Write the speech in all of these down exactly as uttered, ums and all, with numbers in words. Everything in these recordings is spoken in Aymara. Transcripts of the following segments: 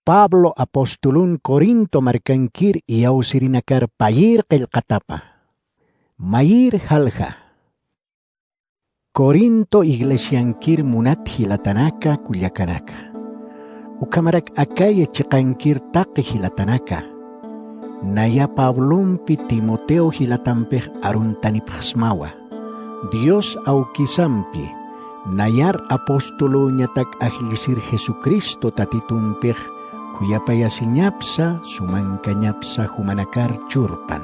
Pablo apostolun Corinto markankir iyawsirinakar payir qillqatapa. Mayir jalja. Corinto iglesiankir munat jilatanaka kullakanaka. Ukhamarak Acaya chiqankir taqi jilatanaka. Naya Pablompi Timoteo jilatampix aruntanipxsmawa. Dios awkisampi, nayar apostolöñatak ajllisir Jesucristo Tatitumpix khuyapayasiñapsa, sumankañapsa jumanakar churpan.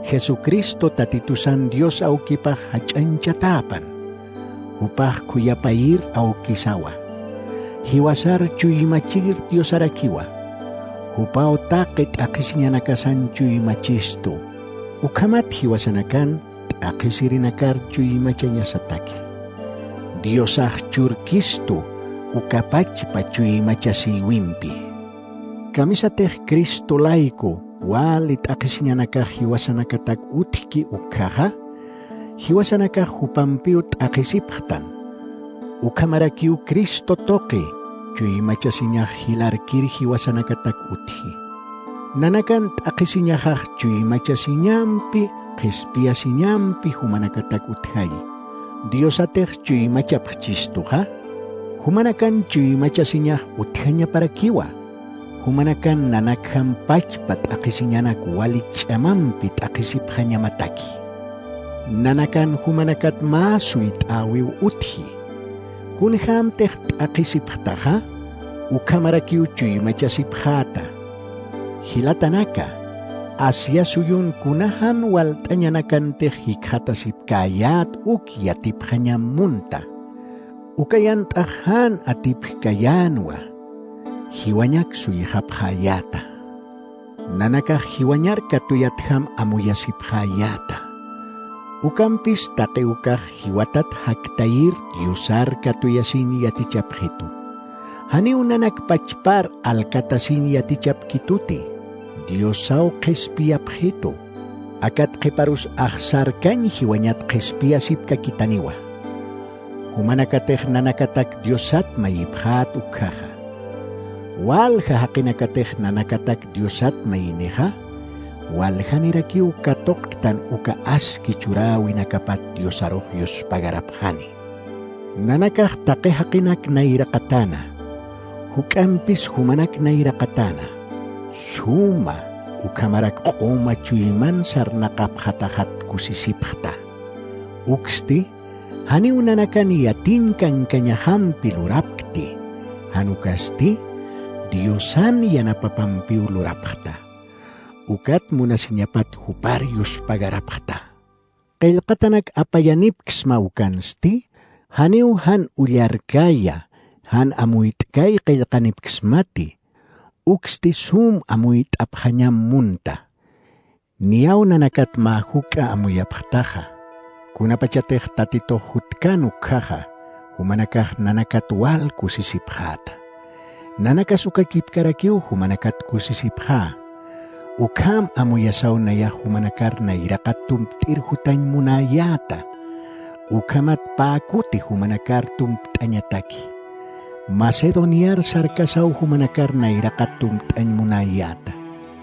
Jesucristo Tatitusan Dios awkipax jach'añchatäpan. Jupax khuyapayir awkisawa. Jiwasar chuymachir Diosarakiwa. Jupaw taqi t'aqhisiñanakasan chuymachistu. Ukhamat jiwasanakan t'aqhisirinakar chuymachañasataki. Diosax churkistu uka pachpa chuymachasïwimpi. Kamisatix Cristo layku wali t'aqhisiñanakax jiwasanakatak utjki ukkhaxa, jiwasanakax jupampiw t'aqhisipxtan. Ukhamarakiw Cristo tuqi chuymachasiñax jilarkir jiwasanakatak utji. Nanakan t'aqhisiñaxax chuymachasiñampi, qhispiyasiñampi jumanakatak utjayi. Diosatix chuymachapxchistuxa, jumanakan chuymachasiñax utjañaparakiwa. Jumanakan nanakjam pachpa t'aqhisiñanak wali ch'amampi t'aqhisipxañamataki. Nanakan jumanakat mä suyt'äwiw utji. Kunjämtix t'aqhisipxtaxa, ukhamarakiw chuymachasipxäta. Jilatanaka, Asia suyun kunajan walt'añanakantix jikxatasipkäyät uk yatipxañam munta. Uka yant'ax jan atipjkayänwa, jiwañak suyxapxäyäta. Nanakax jiwañar katuyatjam amuyasipxäyäta. Ukampis taqi ukax jiwatat jaktayir Diosar katuyasiñ yatichapxitu. Janiw nanak pachpar alkatasiñ yatichapkituti, Diosaw qhispiyapxitu. Akat qhiparus axsarkañ jiwañat qhispiyasipkakitaniwa. Jumanakatix nanakatak Diosat mayipxät ukkhaxa. Walja jaqinakatix nanakatak Diosat mayinixa, waljanirakiw katuqktan uka aski churäwinakapat Diosarux yuspagarapxani. Nanakax taqi jaqinak nayraqatäna, juk'ampis jumanak nayraqatäna, suma ukhamarak q'uma chuyman sarnaqapxataxat kusisipxta. Uksti, janiw nanakan yatiñ kankañaxampi lurapkti, jan ukasti, Diosan yanapapampiw lurapxta. Ukat munasiñapat jupar yuspagarapxta. Qillqatanak apayanipksma ukansti, janiw jan ullarkäya, jan amuyt'käy qillqanipksmati, uksti sum amuyt'apxañam munta. Niyaw nanakat mä juk'a amuyapxtaxa, kunapachatix Tatitux jutkan ukkhaxa, jumanakax nanakat wal kusisipxäta. Nanakas ukakipkarakiw jumanakat kusisipxä. Ukham amuyasaw nayax jumanakar nayraqat tumpt'ir jutañ munäyäta. Ukhamat pä kuti jumanakar tumpt'añataki. Macedoniar sarkasaw jumanakar nayraqat tumpt'añ munäyäta.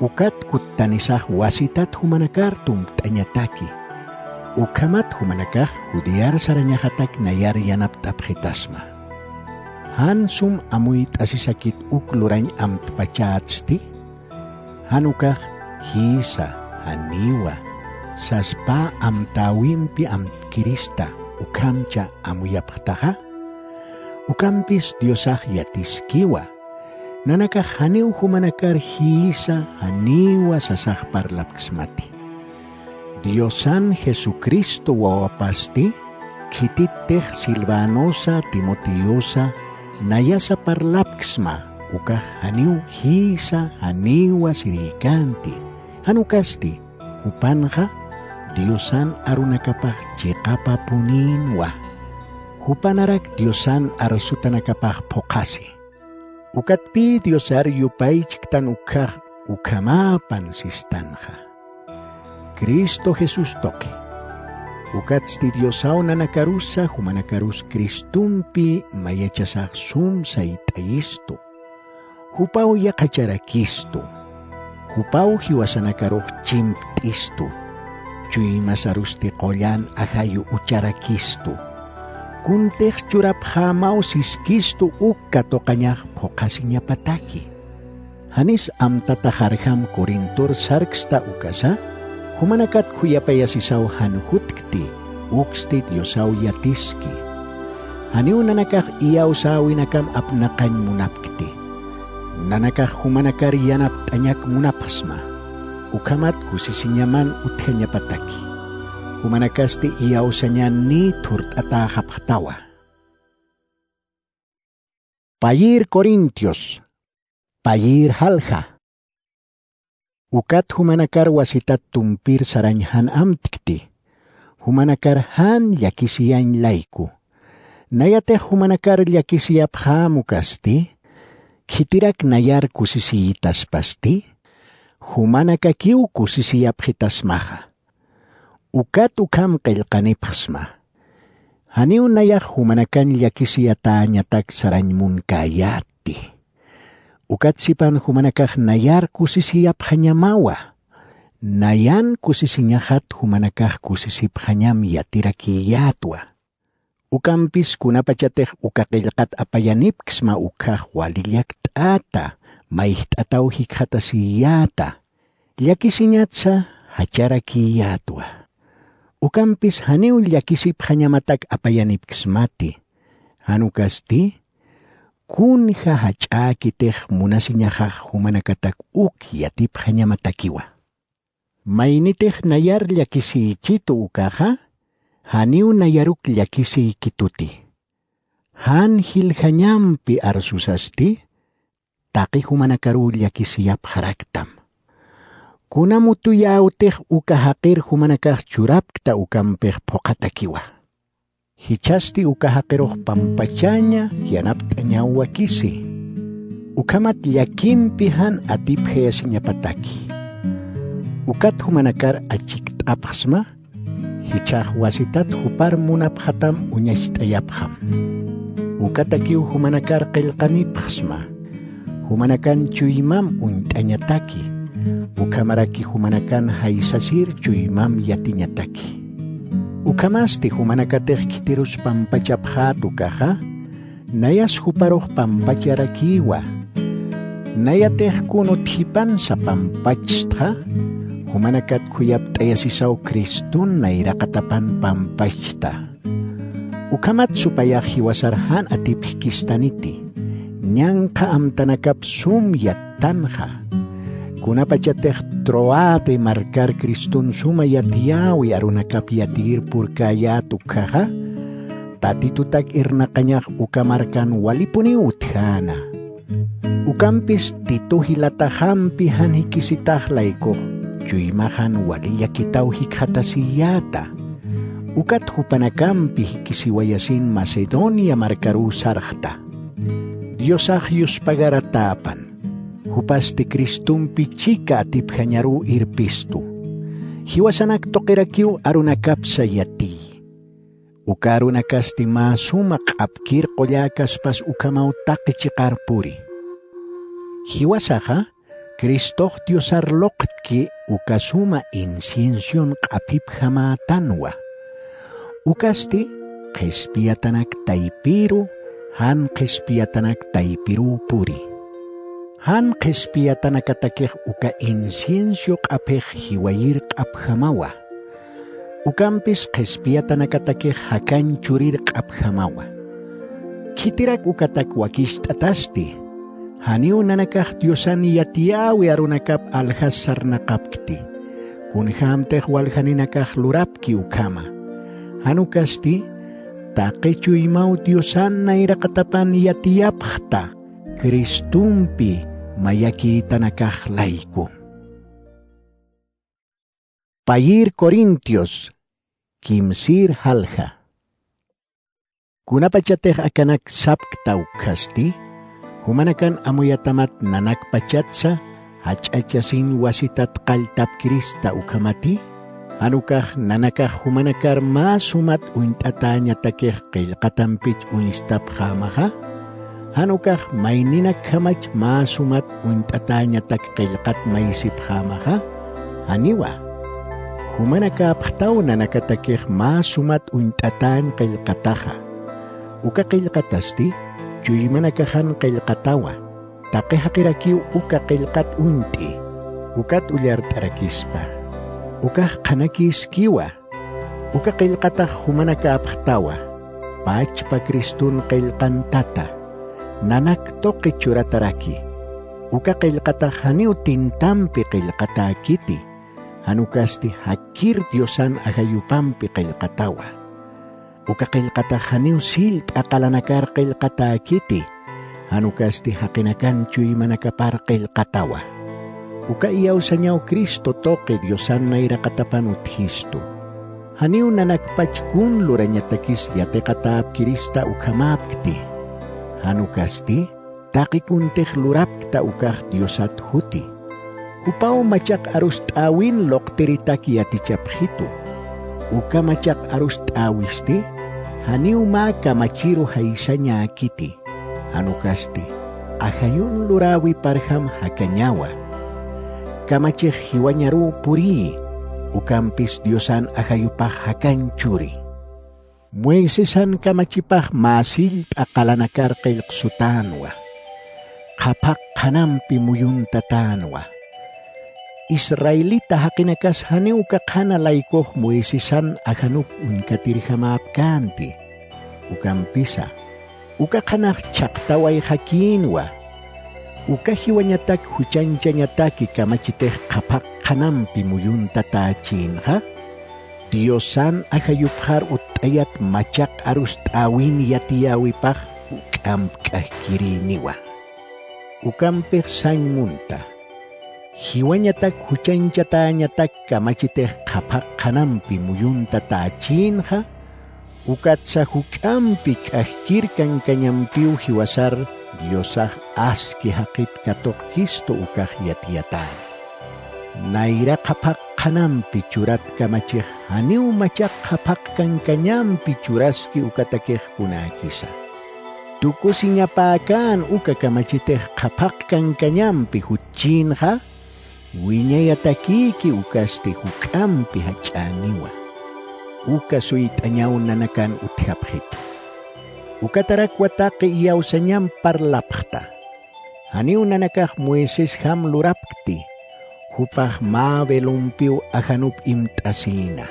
Ukat kuttanisax wasitat jumanakar tumpt'añataki. Ukhamat jumanakax Judear sarañaxatak nayar yanapt'apxitasma. Jan sum amuyt'asisakit uk lurañ amtpachätsti, jan ukax jïsa, janiwa, saspä amtäwimpi amtkirista ukhamcha amuyapxtaxa, ukampis Diosax yatiskiwa. Nanakax janiw jumanakar jïsa, janiwa sasax parlapksmati. Diosan Jesucristo wawapasti, khitittix Silvanosa, Timoteosa, nayasa parlapksma, ukax janiw jïsa, janiwa sirïkänti. Jan ukasti, jupanxa Diosan arunakapax chiqapapunïnwa. Jupanarak Diosan arsutanakapax phuqhasi. Ukatpï Diosar yupaychktan ukkhax ukhamäpan sistanxa. Cristo Jesús tuqi. Ukatsti Diosaw nanakarusa jumanakarus Cristompi mayachasax sum sayt'ayistu. Jupaw yaqhacharakistu. Jupaw jiwasanakarux chimpt'istu. Chuymasarusti qullan ajayu ucharakistu. Kuntix churapxämaw siskistu uk katuqañax phuqhasiñapataki. Janis amtataxarjam Corintor sarksta ukasa, jumanakat khuyapayasisaw jan jutkti, uksti Diosaw yatiski. Janiw nanakax iyawsäwinakam apnaqañ munapkti. Nanakax jumanakar yanapt'añak munapxsma. Ukhamat kusisiñaman utjañapataki. Jumanakasti iyawsañan niy thurt'atäxapxtawa. Payïr Corintios, payïr jalja. Ukat jumanakar wasitat tumpir sarañ jan amtkti. Jumanakar jan llakisiyañ layku. Nayatix jumanakar llakisiyapxäm ukasti, khitirak nayar kusisiyitaspasti, jumanakakiw kusisiyapxitasmaxa. Ukat ukham qillqanipxsma. Janiw nayax jumanakan llakisiyatäñatak sarañ munkäyätti. Ukat sipan jumanakax nayar kusisiyapxañamawa. Nayan kusisiñaxat jumanakax kusisipxañam yatirakïyätwa. Ukampis kunapachatix uka qillqat apayanipksma ukhax wali llakt'ata, mayjt'ataw jikxatasïyäta. Llakisiñatsa jacharakïyätwa. Ukampis janiw llakisipxañamatak apayanipksmati. Jan ukasti, kunja jach'äkitix munasiñaxax jumanakatak uk yatipxañamatakiwa. Maynitix nayar llakisïchitu ukaxa, janiw nayaruk llakisïkituti. Jan jiljañampi arsusasti, taqi jumanakaruw llakisiyapxaraktam. Kuna mutuyäwtix uka jaqir jumanakax churapkta ukampix phuqhatakiwa. Jichhasti uka jaqirux pampachaña, yanapt'añaw wakisi. Ukhamat llakimpi jan atipjayasiñapataki. Ukat jumanakar achikt'apxsma, jichhax wasitat jupar munapxatam uñacht'ayapxam. Ukatakiw jumanakar qillqanipxsma, jumanakan chuymam uñt'añataki, ukhamaraki jumanakan jaysasir chuymam yatiñataki. Ukhamasti jumanakatix khitirus pampachapxät ukaxa, nayas juparux pampacharakïwa. Nayatix kun utjipansa pampachstxa, jumanakat khuyapt'ayasisaw Criston nayraqatapan pampachta. Ukhamat supayax jiwasar jan atipjkistaniti, ñanqha amtanakap sum yattanxa. Kunapachatix Troade markar Criston suma yatiyäwi arunakap yatiyir purkäyät ukkhaxa, Tatitutak irnaqañax uka markan walipuniw utjäna. Ukampis Tito jilataxampi jan jikisitax laykux, chuymaxan wali llakitaw jikxatasïyäta. Ukat jupanakampi jikisiwayasin Macedonia markaruw sarxta. Diosax yuspagaratäpan. Jupasti Cristompi chika atipjañaruw irpistu. Jiwasanak tuqirakiw arunakapsa yatiy. Uka arunakasti mä suma q'apkir qulläkaspas ukhamaw taqi chiqar puri. Jiwasaxa, Cristox Diosar luqtki uka suma inciension q'aphipjamätanwa. Ukasti qhispiyatanak taypiru, jan qhispiyatanak taypiruw puri. Jan qhispiyatanakatakix uka incienso q'aphix jiwayir q'apjamawa. Ukampis qhispiyatanakatakix jakañ churir q'apjamawa. Khitirak ukatak wakicht'atasti, janiw nanakax Diosan yatiyäwi arunakap aljas sarnaqapkti, kunjämtix waljaninakax lurapki ukhama. Jan ukasti, taqi chuymaw Diosan nayraqatapan yatiyapxta, Cristompi mayakïtanakax layku. Payïr Corintios, kimsïr jalja. Kunapachatix akanak sapkta ukkhasti, jumanakan amuyatamat nanakpachatsa jach'achasin wasitat qalltapkirista ukhamati, jan ukax nanakax jumanakar mä sumat uñt'atäñatakix qillqatampich uñstapxämaxa, Jan ukax mayninakjamach mä sumat uñt'atäñatak qillqat maysipxämaxa? Janiwa. Jumanakäpxtaw nanakatakix mä sumat uñt'atäñ qillqataxa. Uka qillqatasti chuymanakaxan qillqatawa. Taqi jaqirakiw uka qillqat uñt'i, ukat ullart'arakispa. Ukax qhanakïskiwa. Uka qillqatax jumanakäpxtawa, pachpa Cristun qillqantata, nanak tuqi churataraki. Uka qillqatax janiw tintampi qillqatäkiti, jan ukasti jakir Diosan ajayupampi qillqatawa. Uka qillqatax janiw sillt'a qalanakar qillqatäkiti, jan ukasti jaqinakan chuymanakapar qillqatawa. Uka iyawsañaw Cristo tuqi Diosan nayraqatapan utjistu. Janiw nanakpach kun lurañatakis yatiqatäpkirista ukhamäpkti. Jan ukasti, taqi kuntix lurapkta ukax Diosat juti. Jupaw machaq arust'äwin luqtiritak yatichapxitu. Uka machaq arust'äwisti, janiw mä kamachiru jaysañäkiti. Jan ukasti, ajayun luräwiparjam jakañawa. Kamachix jiwañaruw puriyi, ukampis Diosan ajayupax jakañ churi. Moisesan kamachipax mä sillt'a qalanakar qillqsutänwa. Qhaphaq qhanampi muyuntatänwa. Israelita jaqinakas janiw uka qhana laykux Moisesan ajanup uñkatirjamäpkänti. Ukampisa, uka qhanax chhaqtawayxakïnwa. Uka jiwañatak juchañchañataki kamachitix qhaphaq qhanampi muyuntatächïnxa, Diosan ajayupxar utt'ayat machaq arust'äwin yatiyäwipax juk'amp k'ajkirïniwa. Ukampix sañ munta. Jiwañatak juchañchatäñatak kamachitix qhaphaq qhanampi muyuntatächïnxa, ukatsa juk'ampi k'ajkir kankañampiw jiwasar Diosax aski jaqit katuqkistu ukax yatiyatäna. Nayra qhaphaq qhanampi churat kamachix janiw machaq qhaphaq kankañampi churaski ukatakix kunäkisa. Tukusiñapäkän uka kamachitix qhaphaq kankañampi jutchïnxa, wiñayatakïki ukasti juk'ampi jach'äniwa. Uka suyt'añaw nanakan utjapxitu. Ukatarakwa taqi iyawsañamp parlapxta. Janiw nanakax Moisesjam lurapkti, jupax mä velompiw ajanup imt'asïna.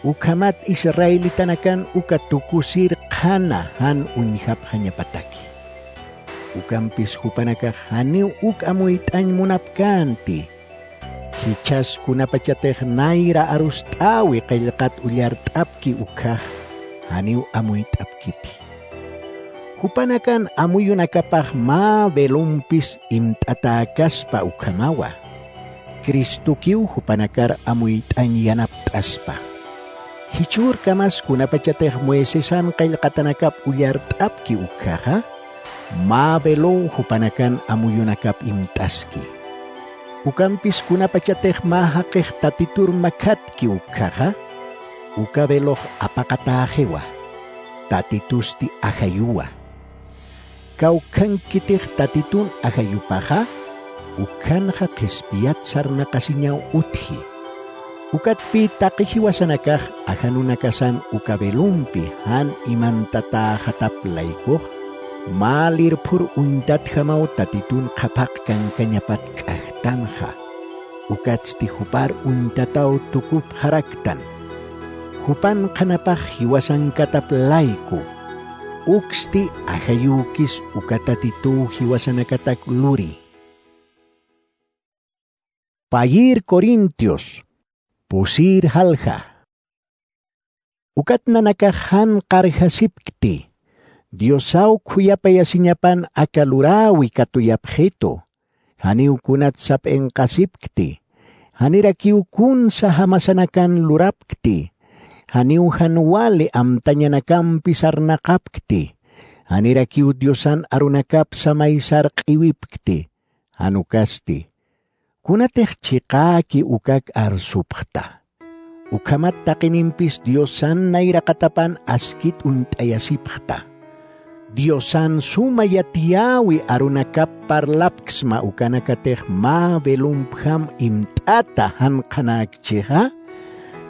Ukhamat israelitanakan uka tukusir qhana jan uñjapxañapataki. Ukampis jupanakax janiw uk amuyt'añ munapkänti. Jichhas kunapachatix nayra arust'äwi qillqat ullart'apki ukkhax, janiw amuyt'apkiti. Jupanakan amuyunakapax mä velompis imt'atäkaspa ukhamawa. Cristokiw jupanakar amuyt'añ yanapt'aspa. Jichhürkamas kunapachatix Moisesan qillqatanakap ullart'apki ukkhaxa, mä velow jupanakan amuyunakap imt'aski. Ukampis kunapachatix mä jaqix Tatitur makhatki ukkhaxa, uka velox apaqatäxiwa, Tatitusti ajayuwa. Kawkhankitix Tatitun ajayupaxa, ukkhanxa qhispiyat sarnaqasiñaw utji. Ukatpï taqi jiwasanakax ajanunakasan uka velompi jan imantatäxatap laykux, mä lirphur uñtatjamaw Tatitun qhaphaq kankañapat k'ajtanxa. Ukatsti jupar uñtataw tukupxaraktan. Jupan qhanapax jiwasankatap layku. Uksti ajayüwkis uka Tatituw jiwasanakatak luri. Payïr Corintios, pusïr jalja. Ukat nanakax jan qarjasipkti, Diosaw khuyapayasiñapan aka luräwi katuyapxitu, janiw kunat sap'inqasipkti, janirakiw kunsa jamasanakan lurapkti, janiw jan wali amtañanakampi sarnaqapkti, janirakiw Diosan arunakap samay sarq'iwipkti, jan ukasti. Kunatix chiqäki ukak arsupxta. Ukhamat taqinimpis Diosan nayraqatapan askit uñt'ayasipxta. Diosan suma yatiyäwi arunakap parlapksma ukanakatix mä velompjam imt'ata jan qhanäkchixa,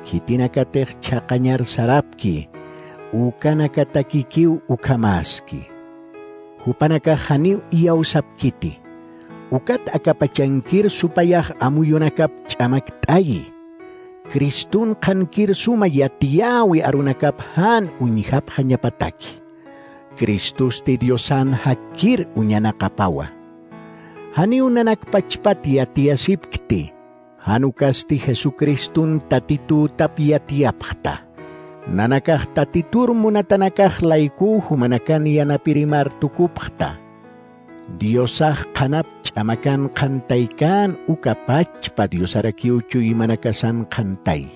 khitinakatix chhaqañar sarapki, ukanakatakikiw ukhamäski. Jupanakax janiw iyawsapkiti, ukat akapachankir supayax amuyunakap ch'amakt'ayi. Cristun qhankir suma yatiyäwi arunakap jan uñjapxañapataki. Cristusti Diosan jakkir uñanaqapawa. Janiw nanak pachpat yatiyasipkti, jan ukasti Jesucristun Tatitütap yatiyapxta. Nanakax Tatitur munatanakax laykuw jumanakan yanapirimar tukupxta. Diosax qhanap ch'amakan qhantaykän uka pachpa Diosarakiw chuymanakasan qhantay.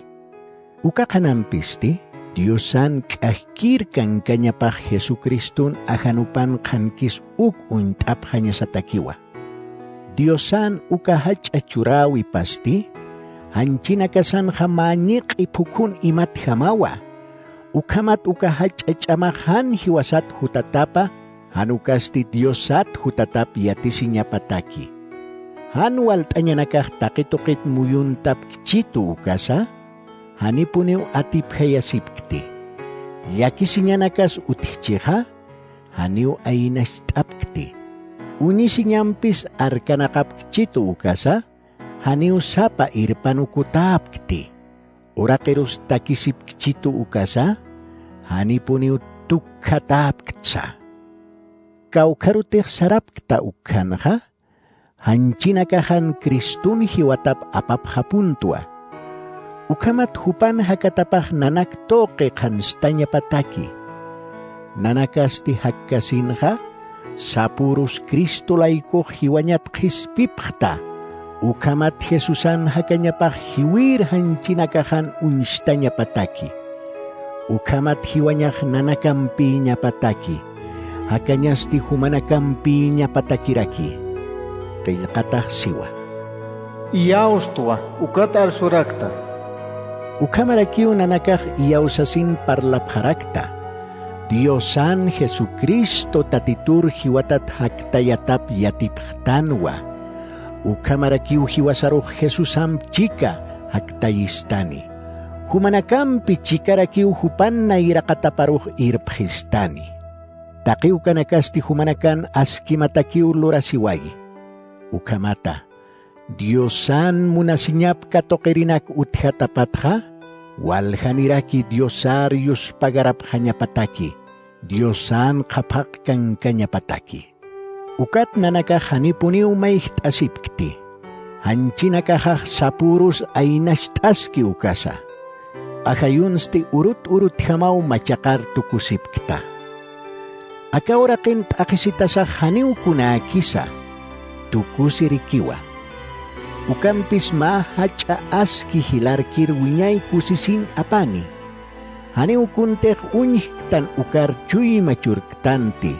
Uka qhanampisti, Diosan k'akkir kankañapax Jesucristun ajanupan qhankis uk uñt'apxañasatakiwa. Diosan uka jach'a churäwipasti, janchinakasanxa mä ñiq'i phukhun imatjamawa. Ukhamat uka jach'a ch'amax jan jiwasat jutatapa, jan ukasti Diosat jutatap yatisiñapataki. Jan walt'añanakax taqi tuqit muyuntapkchitu ukasa, janipuniw atipjayasipkti. Llakisiñanakas utjchixa, janiw aynacht'apkti. Uñisiñampis arkanaqapkchitu ukasa, janiw sapa irpanukutäpkti. Uraqirus takisipkchitu ukasa, janipuniw tukkhatäpktsa. Kawkharutix sarapkta ukkhanxa, janchinakaxan Cristun jiwatap apapxapuntwa. Ukhamat jupan jakatapax nanak tuqi qhanstañapataki. Nanakasti jakkasinxa, sapürus Cristo laykux jiwañat qhispipxta, ukhamat Jesusan jakañapax jiwir janchinakaxan uñstañapataki. Ukhamat jiwañax nanakampïñapataki, jakañasti jumanakampïñapatakiraki. Qillqatax siwa. Iyawstwa, ukat arsurakta. Ukhamarakiw nanakax iyawsasin parlapxarakta. Diosan Jesucristo Tatitur jiwatat jaktayatap yatipxtanwa. Ukhamarakiw jiwasarux Jesusamp chika jaktayistani. Jumanakampi chikarakiw jupan nayraqataparux irpxistani. Taqi ukanakasti jumanakan askimatakiw lurasiwayi. Ukhamata, Diosan munasiñap katuqirinak utjatapatxa, waljaniraki Diosar yuspagarapxañapataki, Diosan qhaphaq kankañapataki. Ukat nanakax janipuniw mayjt'asipkti, janchinakaxax sapürus aynacht'aski ukasa. Ajayunsti urut urutjamaw machaqar tukusipkta. Aka uraqin t'aqhisitasax janiw kunäkisa, tukusirikiwa. Ukampis mä jach'a aski jilarkir wiñay kusisin apani. Janiw kuntix uñjktan ukar chuyma churktanti,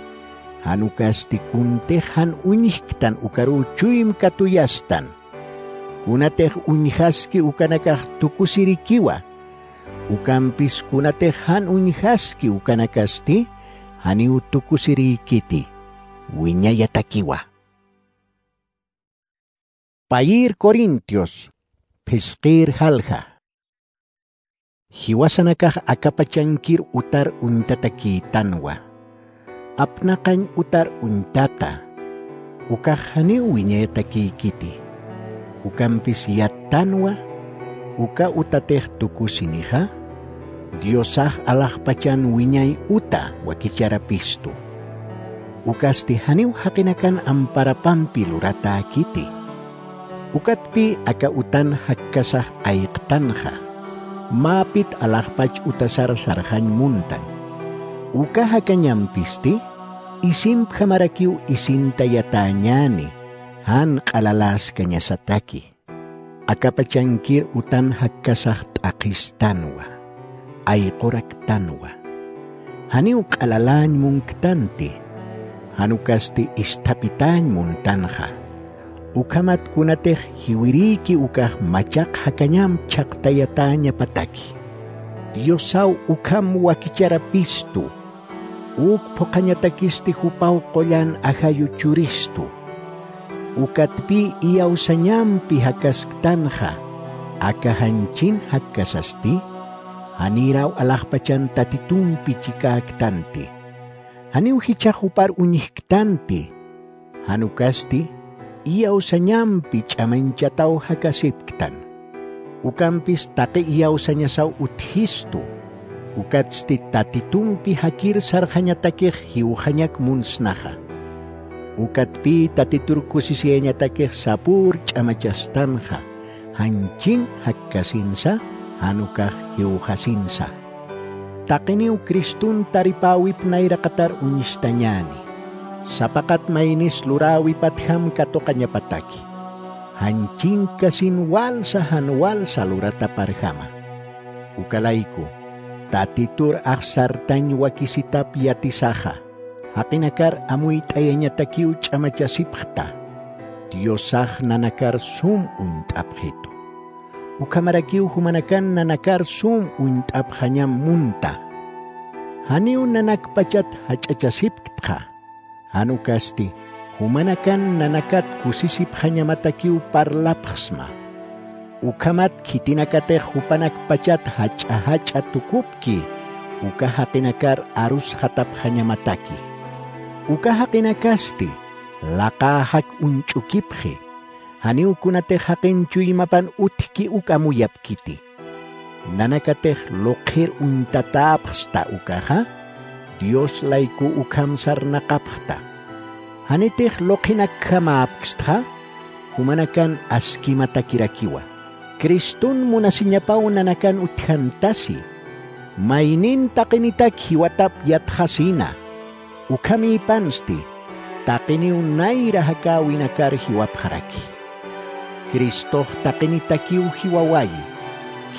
jan ukasti kuntix jan uñjktan ukaruw chuym katuyastan. Kunatix uñjaski ukanakax tukusirikiwa, ukampis kunatix jan uñjaski ukanakasti, janiw tukusirïkiti, wiñayatakiwa. Payïr Corintios, phisqïr jalja. Jiwasanakax akapachankir utar uñtatakïtanwa. Apnaqañ utar uñtata. Ukax janiw wiñayatakïkiti. Ukampis yattanwa, uka utatix tukusinixa, Diosax alaxpachan wiñay uta wakicharapistu. Ukasti janiw jaqinakan amparapampi luratäkiti. Ukatpï aka utan jakkasax ayqtanxa, mäpit alaxpach utasar sarxañ muntan. Uka jakañampisti, isimpjamarakiw isintayatäñäni, jan q'alaläskañasataki. Akapachankir utan jakkasax t'aqhistanwa, ayquraktanwa. Janiw q'alaläñ munktanti, jan ukasti isthapitañ muntanxa. Ukhamat kunatix jiwirïki ukax machaq jakañamp chhaqtayatäñapataki. Diosaw ukham wakicharapistu. uk phuqhañatakisti jupaw qullan ajayu churistu. Ukatpï iyawsañampi jakasktanxa, aka janchin jakkasasti, janïraw alaxpachan Tatitumpi chikäktanti. Janiw jichhax jupar uñjktanti, jan ukasti iyawsañampi ch'amañchataw jakasipktan. Ukampis taqi iyawsañasaw utjistu, ukatsti Tatitumpi jakir sarxañatakix jiwxañak munsnaxa. Ukatpï Tatitur kusisiyañatakix sapür ch'amachastanxa, janchin jakkasinsa, jan ukax jiwxasinsa. Taqiniw Cristun taripäwip nayraqatar uñstañäni. Sapaqat maynis luräwipatjam katuqañapataki. Janchinkasin walsa jan walsa lurataparjama. Uka layku, Tatitur axsartañ wakisitap yatisaxa, jaqinakar amuyt'ayañatakiw ch'amachasipxta. Diosax nanakar sum uñt'apxitu. Ukhamarakiw jumanakan nanakar sum uñt'apxañam munta. Janiw nanakpachat jach'achasipktxa. Jan ukasti, jumanakan nanakat kusisipxañamatakiw parlapxsma. Ukhamat khitinakatix jupanakpachat jach'a jach'a tukupki, uka jaqinakar arusxatapxañamataki. Uka jaqinakasti, laqäxak uñch'ukipxi, janiw kunatix jaqin chuymapan utjki uk amuyapkiti. Nanakatix luqhir uñtatäpxsta ukaxa, Dios layku ukham sarnaqapxta. Janitix luqhinakjamäpkstxa, jumanakan askimatakirakiwa. Cristun munasiñapaw nanakan utjantasi, maynin taqinitak jiwatap yatxasina. Ukhamïpansti, taqiniw nayra jakäwinakar jiwapxaraki. Cristox taqinitakiw jiwawayi.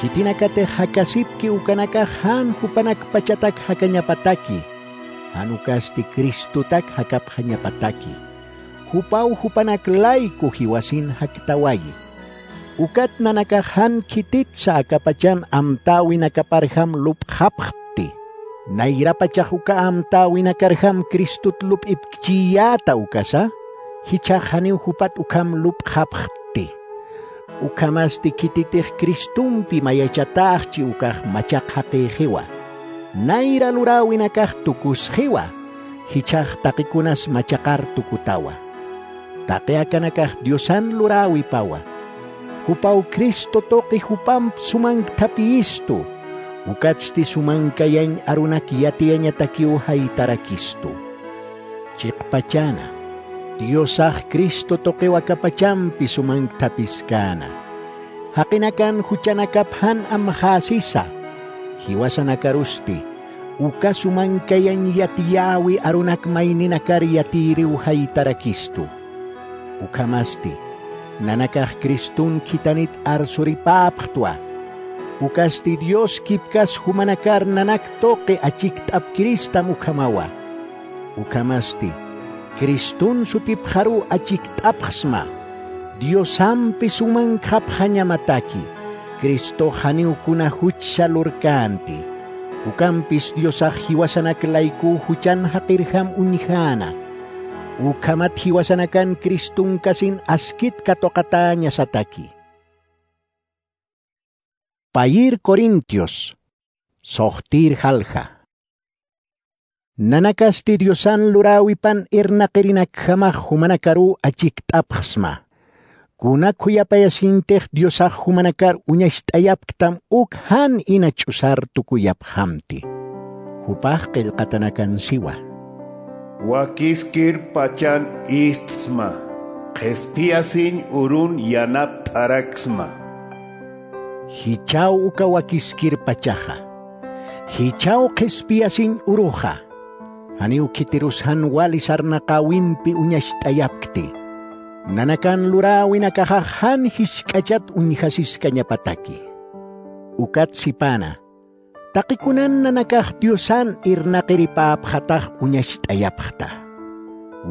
Khitinakatix jakasipki ukanakax jan jupanakpachatak jakañapataki, jan ukasti Cristotak jakapxañapataki. Jupaw jupanak layku jiwasin jaktawayi. Ukat nanakax jan khititsa akapachan amtäwinakaparjam lup'xapxti. Nayrapachax uka amtäwinakarjam Cristot lup'ipkchiyäta ukasa, jichhax janiw jupat ukham lup'xapxti. Ukhamasti khititix Cristompi mayachatäxchi ukax machaq jaqïxiwa. Nayra luräwinakax tukusxiwa, jichhax taqikunas machaqar tukutawa. Taqi akanakax Diosan luräwipawa. Jupaw Cristo tuqi jupamp sumankthapïstu, ukatsti sumankayañ arunak yatiyañatakiw jaytarakistu. Chiqpachäna, Diosax Cristo tuqiw akapachampi sumankthapiskäna. Jaqinakan juchanakap jan amxäsisa, jiwasanakarusti, uka sumankayañ yatiyäwi arunak mayninakar yatiyiriw jaytarakistu. Ukhamasti, nanakax Cristun khitanit arsuripäpxtwa. Ukasti Dios kipkas jumanakar nanak tuqi achikt'apkiristam ukhamawa. Ukhamasti, Cristun sutipxaruw achikt'apxsma, Diosampi sumankxapxañamataki, Cristox janiw kuna juchsa lurkänti. Ukampis Diosax jiwasanak laykuw juchan jaqirjam uñjäna. Ukhamat jiwasanakan Cristunkasin askit katuqatäñasataki. Payïr Corintios, suxtïr jalja. Nanakasti Diosan luräwipan irnaqirinakjamax jumanakaruw achikt'apxsma. Kuna khuyapayasiñtix Diosax jumanakar uñacht'ayapktam uk jan ina ch'usar tukuyapxamti. Jupax qillqatanakan siwa. Wakiskir pachan istsma, qhispiyasiñ urun yanapt'araksma. Jichhaw uka wakiskir pachaxa. Jichhaw qhispiyasiñ uruxa. Janiw khitirus jan wali sarnaqäwimpi uñacht'ayapkti. Nanakan luräwinakaxax jan jisk'achat uñjasiskañapataki. Ukat sipäna, taqikunan nanakax Diosan irnaqiripäpxatax uñacht'ayapxta.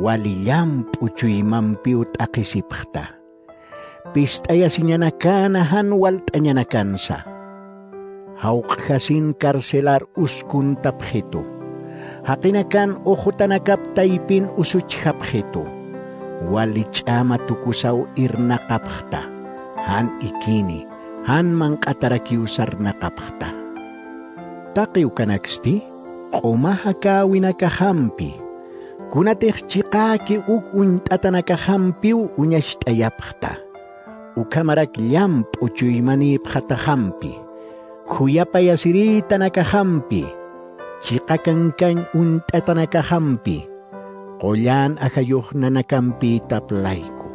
Wali llamp'u chuymampiw t'aqhisipxta. Pist'ayasiñanakäna jan walt'añanakansa. Jawq'jasin carcelar uskuntapxitu. Jaqinakan uxutanakap taypin usuchjapxitu. Wali ch'ama tukusaw irnaqapxta. Jan ikini, jan manq'atarakiw sarnaqapxta. Taqi ukanaksti q'uma jakäwinakaxampi, kunatix chiqäki uk uñt'atanakaxampiw uñacht'ayapxta. Ukhamarak llamp'u chuymanïpxataxampi, khuyapayasirïtanakaxampi, chiqa kankañ uñt'atanakaxampi, qullan ajayux nanakampïtap layku.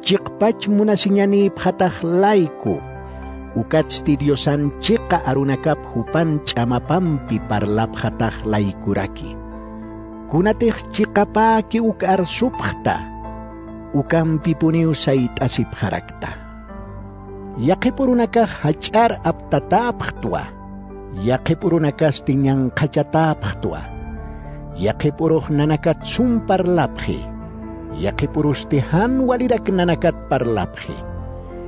Chiqpach munasiñanïpxatax layku, ukatsti Diosan chiqa arunakap jupan ch'amapampi parlapxatax laykuraki. Kunatix chiqapäki uk arsupxta, ukampipuniw sayt'asipxarakta. Yaqhip urunakax jach'ar aptatäpxtwa, yaqhip urunakasti ñanqhachatäpxtwa. Yaqhip urux nanakat sum parlapxi, yaqhip urusti jan walirak nanakat parlapxi.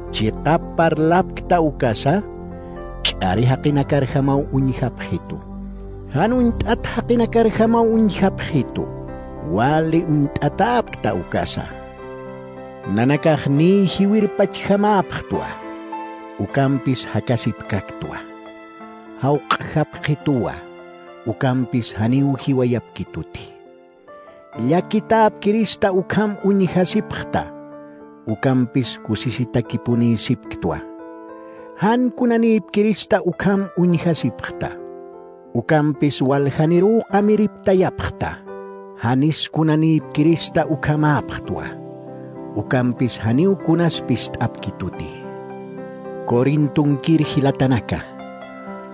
Chiqap parlapkta ukasa, k'ari jaqinakarjamaw uñjapxitu. Jan uñt'at jaqinakarjamaw uñjapxitu, wali uñt'atäpkta ukasa. Nanakaxniy jiwirpachjamäpxtwa, ukampis jakasipkaktwa. Jawq'japxituwa, ukampis janiw jiwayapkituti. Llakitäpkirista ukham uñjasipxta, ukampis kusisitakipunïsipktwa. Jan kunanïpkirista ukham uñjasipxta, ukampis waljaniruw qamiriptayapxta. Janis kunanïpkirista ukhamäpxtwa, ukampis janiw kunas pist'apkituti. Corintunkir jilatanaka,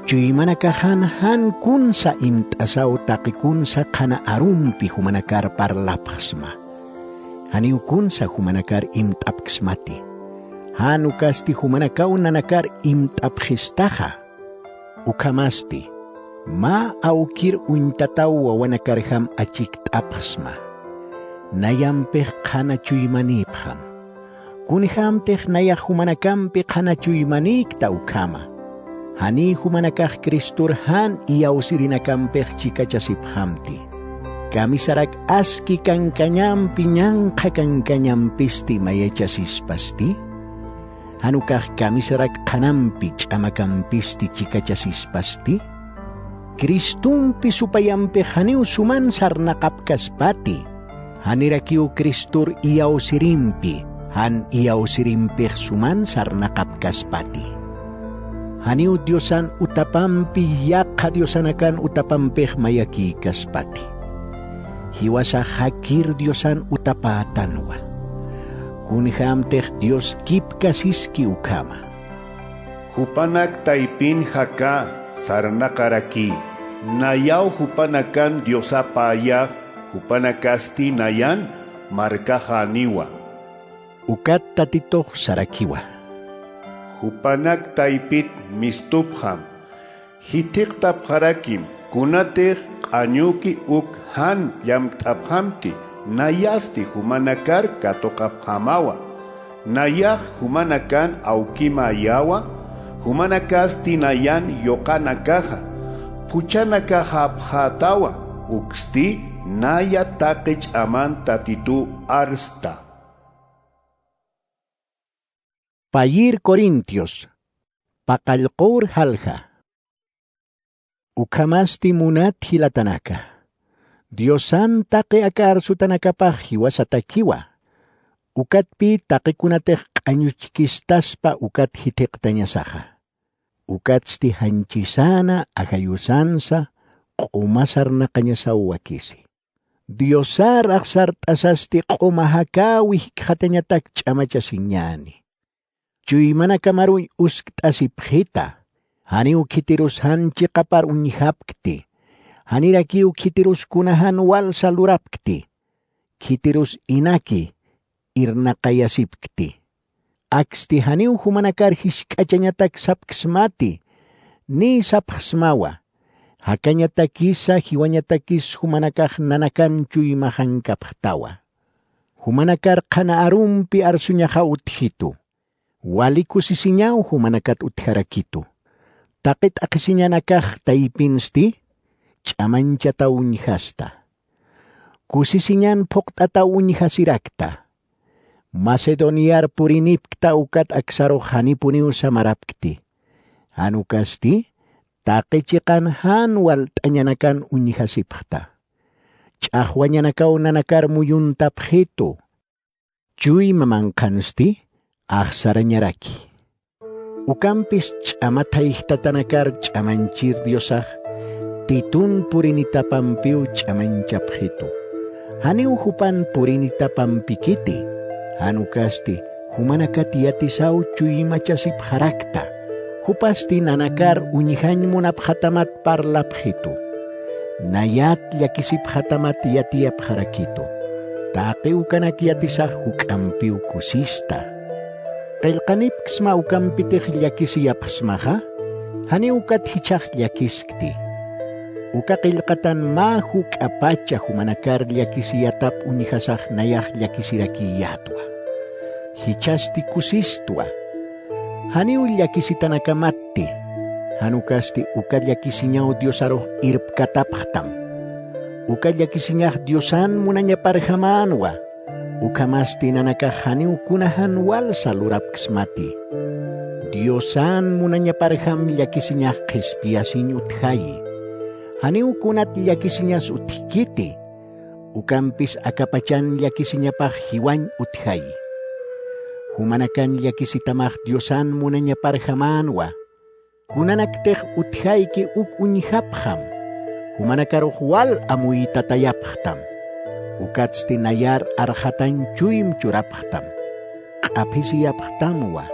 chuymanakaxan jan kunsa imt'asaw taqi kunsa qhana arumpi jumanakar parlapxsma. Janiw kunsa jumanakar imt'apksmati. Jan ukasti jumanakaw nanakar imt'apxistaxa. Ukhamasti, mä awkir uñtataw wawanakarjam achikt'apxsma. Nayampix qhana chuymanïpxam. Kunjämtix nayax jumanakampi qhana chuymanïkta ukhama. Janiy jumanakax Cristor jan iyawsirinakampix chikachasipxamti. Kamisarak aski kankañampi ñanqha kankañampisti mayachasispasti? Jan ukax kamisarak qhanampi ch'amakampisti chikachasispasti? Cristompi supayampix janiw suman sarnaqapkaspati. Janirakiw Cristor iyawsirimpi, jan iyawsirimpix suman sarnaqapkaspati. Janiw Diosan utapampi yaqha diosanakan utapampix mayakïkaspati. Jiwasax jakir diosan utapätanwa. Kunjämtix Dios kipkasiski ukhama. Jupanak taypin jakä sarnaqarakï. Nayaw jupanakan diosapäyax, jupanakasti nayan markaxäniwa. Ukat Tatitux sarakiwa. Jupanak taypit mistupxam. Jithiqtapxarakim kunatix q'añuki uk jan llamt'apxamti, nayasti jumanakar katuqapxämawa. Nayax jumanakan awkimäyawa, jumanakasti nayan yuqanakaxa, phuchhanakaxapxätawa, uksti naya taqi ch'aman Tatituw arsta. Payïr Corintios, paqallqur jalja. Ukhamasti munat jilatanaka, Diosan taqi aka arsutanakapax jiwasatakiwa, ukatpï taqikunatix q'añuchkistaspa ukat jithiqtañasaxa. Ukatsti janchisana ajayusansa q'uma sarnaqañasaw wakisi. Diosar axsart'asasti q'uma jakäwi jikxatañatak ch'amachasiñäni. Chuymanakamaruy uskt'asipxita, janiw khitirus jan chiqapar uñjapkti, janirakiw khitirus kuna jan walsa lurapkti, khitirus inaki irnaqayasipkti. Aksti janiw jumanakar jisk'achañatak sapksmati, niy sapxsmawa, jakañatakisa jiwañatakis jumanakax nanakan chuymaxankapxtawa. Jumanakar qhana arumpi arsuñaxa utjitu, wali kusisiñaw jumanakat utjarakitu. Taqi t'aqhisiñanakax taypinsti, ch'amañchataw uñjasta. Kusisiñan phuqt'ataw uñjasirakta. Macedoniar purinipkta ukat aksarux janipuniw samarapkti. Jan ukasti, taqi chiqan jan walt'añanakan uñjasipxta. Ch'axwañanakaw nanakar muyuntapxitu. Chuyma manqhansti axsarañaraki. Ukampis ch'ama thayjtatanakar ch'amañchir Diosax Titun purinitapampiw ch'amañchapxitu. Janiw jupan purinitapampikiti, jan ukasti jumanakat yatisaw chuymachasipxarakta. Jupasti nanakar uñjañ munapxatamat parlapxitu. Nayat llakisipxatamat yatiyapxarakitu. Taqi ukanak yatisax juk'ampiw kusista. Qillqanipksma ukampitix llakisiyapxsmaxa, janiw ukat jichhax llakiskti. Uka qillqatan mä juk'apacha jumanakar llakisiyatap uñjasax nayax llakisirakiyätwa. Jichhasti kusistwa. Janiw llakisitanakamatti, jan ukasti uka llakisiñaw Diosarux irpkatapxtam. Uka llakisiñax Diosan munañaparjamänwa. Ukhamasti nanakax janiw kuna jan walsa lurapksmati. Diosan munañaparjam llakisiñax qhispiyasiñ utjayi. Janiw kunat llakisiñas utjkiti. Ukampis akapachan llakisiñapax jiwañ utjayi. Jumanakan llakisitamax Diosan munañaparjamänwa. Kunanaktix utjayki uk uñjapxam, jumanakarux wal amuytatayapxtam. Ukatsti nayar arxatañ chuym churapxtam. Q'aphisiyapxtamwa,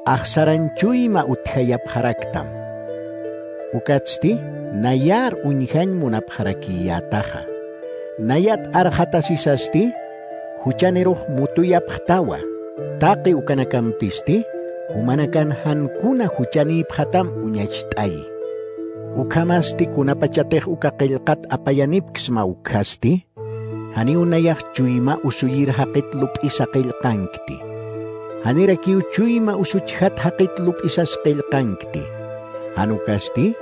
axsarañ chuyma utjayapxaraktam. Ukatsti nayar uñjañ munapxarakiyätaxa. Nayat arxatasisasti, juchanirux mutuyapxtawa. Taqi ukanakampisti, jumanakan jan kuna juchanïpxatam uñacht'ayi. Ukhamasti kunapachatix uka qillqat apayanipksma ukkhasti, janiw nayax chuyma usuyir jaqit lup'isa qillqankti. Janirakiw chuyma usuchjat jaqit lup'isas qillqankti. Jan ukasti,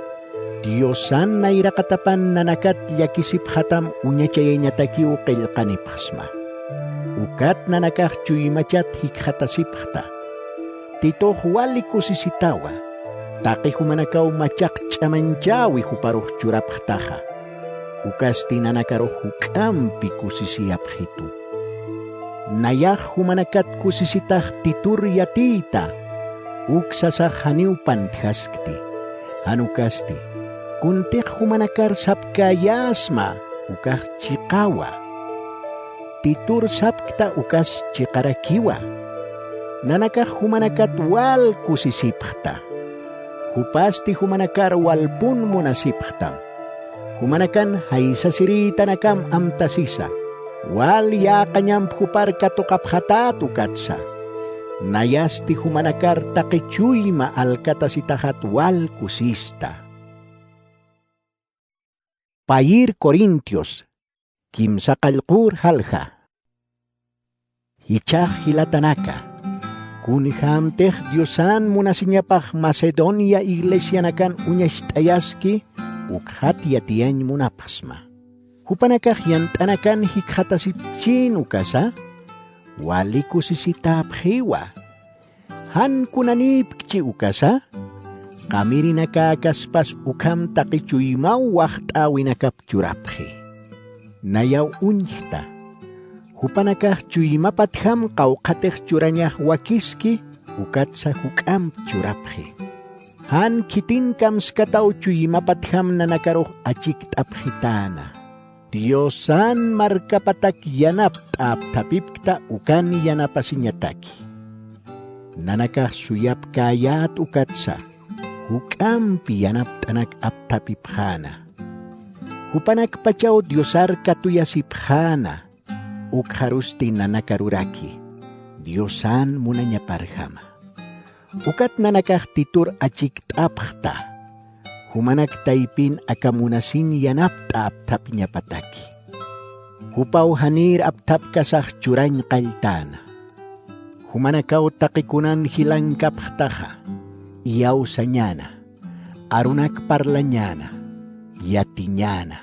Diosan nayraqatapan nanakat llakisipxatam uñachayañatakiw qillqanipxsma. Ukat nanakax chuymachat jikxatasipxta. Titux wali kusisitawa, taqi jumanakaw machaq ch'amañchäwi juparux churapxtaxa. Ukasti nanakarux juk'ampi kusisiyapxitu. Nayax jumanakat kusisitax Titur yatiyta, uk sasax janiw pantjaskti. Jan ukasti, kuntix jumanakar sapkäyäsma, ukax chiqawa. Titur sapkta ukas chiqarakiwa. Nanakax jumanakat wal kusisipxta. Jupasti jumanakar walpun munasipxtam. Jumanakan jaysasirïtanakam amtasisa. Wal yäqañamp jupar katuqapxatät ukatsa. Nayasti jumanakar taqi chuyma alkatasitaxat wal kusista. Payïr Corintios, kimsa qallqür jalja. Jichhax jilatanaka, kunjämtix Diosan munasiñapax Macedonia iglesianakan uñacht'ayaski, ukxat yatiyañ munapxsma. Jupanakax yant'anakan jikxatasipchïn ukasa, wali kusisitäpxiwa. Jan kunanïpkchi ukasa, qamiririnakaspas ukham taqi chuymaw waxt'äwinakap churapxi. Nayaw uñjta. Jupanakax chuymapatjam qawqhatix churañax wakiski, ukatsa juk'amp churapxi. Jan khitin kamskataw chuymapatjam nanakarux achikt'apxitäna. Diosan markapatak yanapt'a apthapipkta ukan yanapasiñataki. Nanakax suyapkäyät ukatsa, juk'ampi yanapt'anak apthapipxäna. Jupanakpachaw Diosar katuyasipxäna, ukxarusti nanakaruraki, Diosan munañaparjama. Ukat nanakax Titur achikt'apxta, jumanak taypin aka munasiñ yanapt'a apthapñapataki. Jupaw janïr apthapkasax churañ qalltäna. Jumanakaw taqi kunan jilankapxtaxa, iyawsañäna, arunak parlañäna, yatiñäna.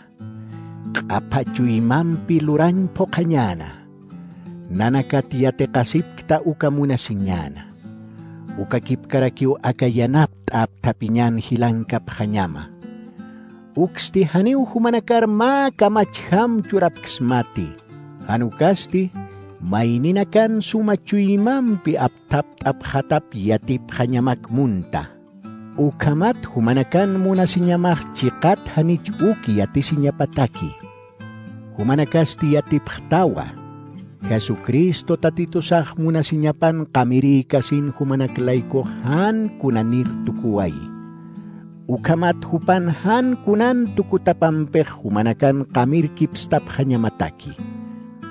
Q'apha chuymampi lurañ phuqhañäna. Nanakat yatiqasipkta uka munasiñäna. Ukakipkarakiw aka yanapt'a apthapiñan jilankapxañama. Uksti janiw jumanakar mä kamachjam churapksmati. Jan ukasti mayninakan suma chuymampi apthapt'apxatap yatipxañamak munta. Ukhamat jumanakan munasiñamax chiqat janich uk yatisiñapataki. Jumanakasti yatipxtawa. Jesucristo Tatitusax munasiñapan qamirïkasin jumanak laykux jan kunanir tukuwayi. Ukhamat jupan jan kunan tukutapampix jumanakan qamirkipstapxañamataki.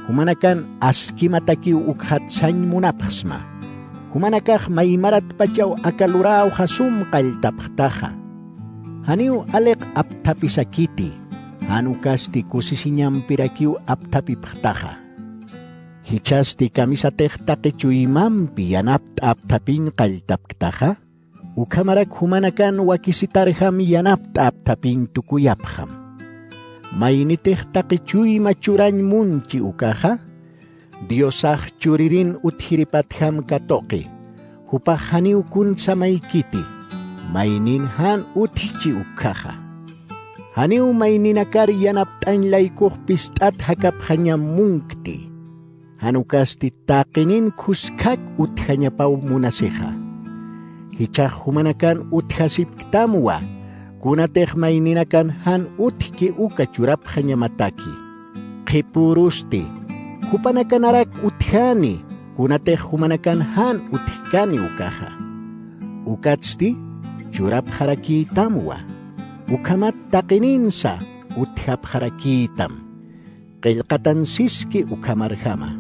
Jumanakan askimatakiw ukxat sañ munapxsma. Jumanakax maymaratpachaw aka luräwxa sum qalltapxtaxa. Janiw aliq apthapisakiti, jan ukasti kusisiñampirakiw apthapipxtaxa. Jichhasti kamisatix taqi chuymampi yanapt'a apthapiñ qalltapktaxa, ukhamarak jumanakan wakisitarjam yanapt'a apthapiñ tukuyapxam. Maynitix taqi chuyma churañ munchi ukaxa, Diosax churirin utjiripatjam katuqi, jupax janiw kun samaykiti, maynin jan utjchi ukkhaxa. Janiw mayninakar yanapt'añ laykux pist'at jakapxañam munkti. Jan ukasti taqinin khuskhak utjañapaw munasixa. Jichhax jumanakan utjasipktamwa, kunatix mayninakan jan utjki uka churapxañamataki. Qhipürusti, jupanakanarak utjani, kunatix jumanakan jan utjkani ukaxa. Ukatsti churapxarakïtamwa, ukhamat taqininsa utjapxarakïtam. Qillqatan siski ukhamarjama.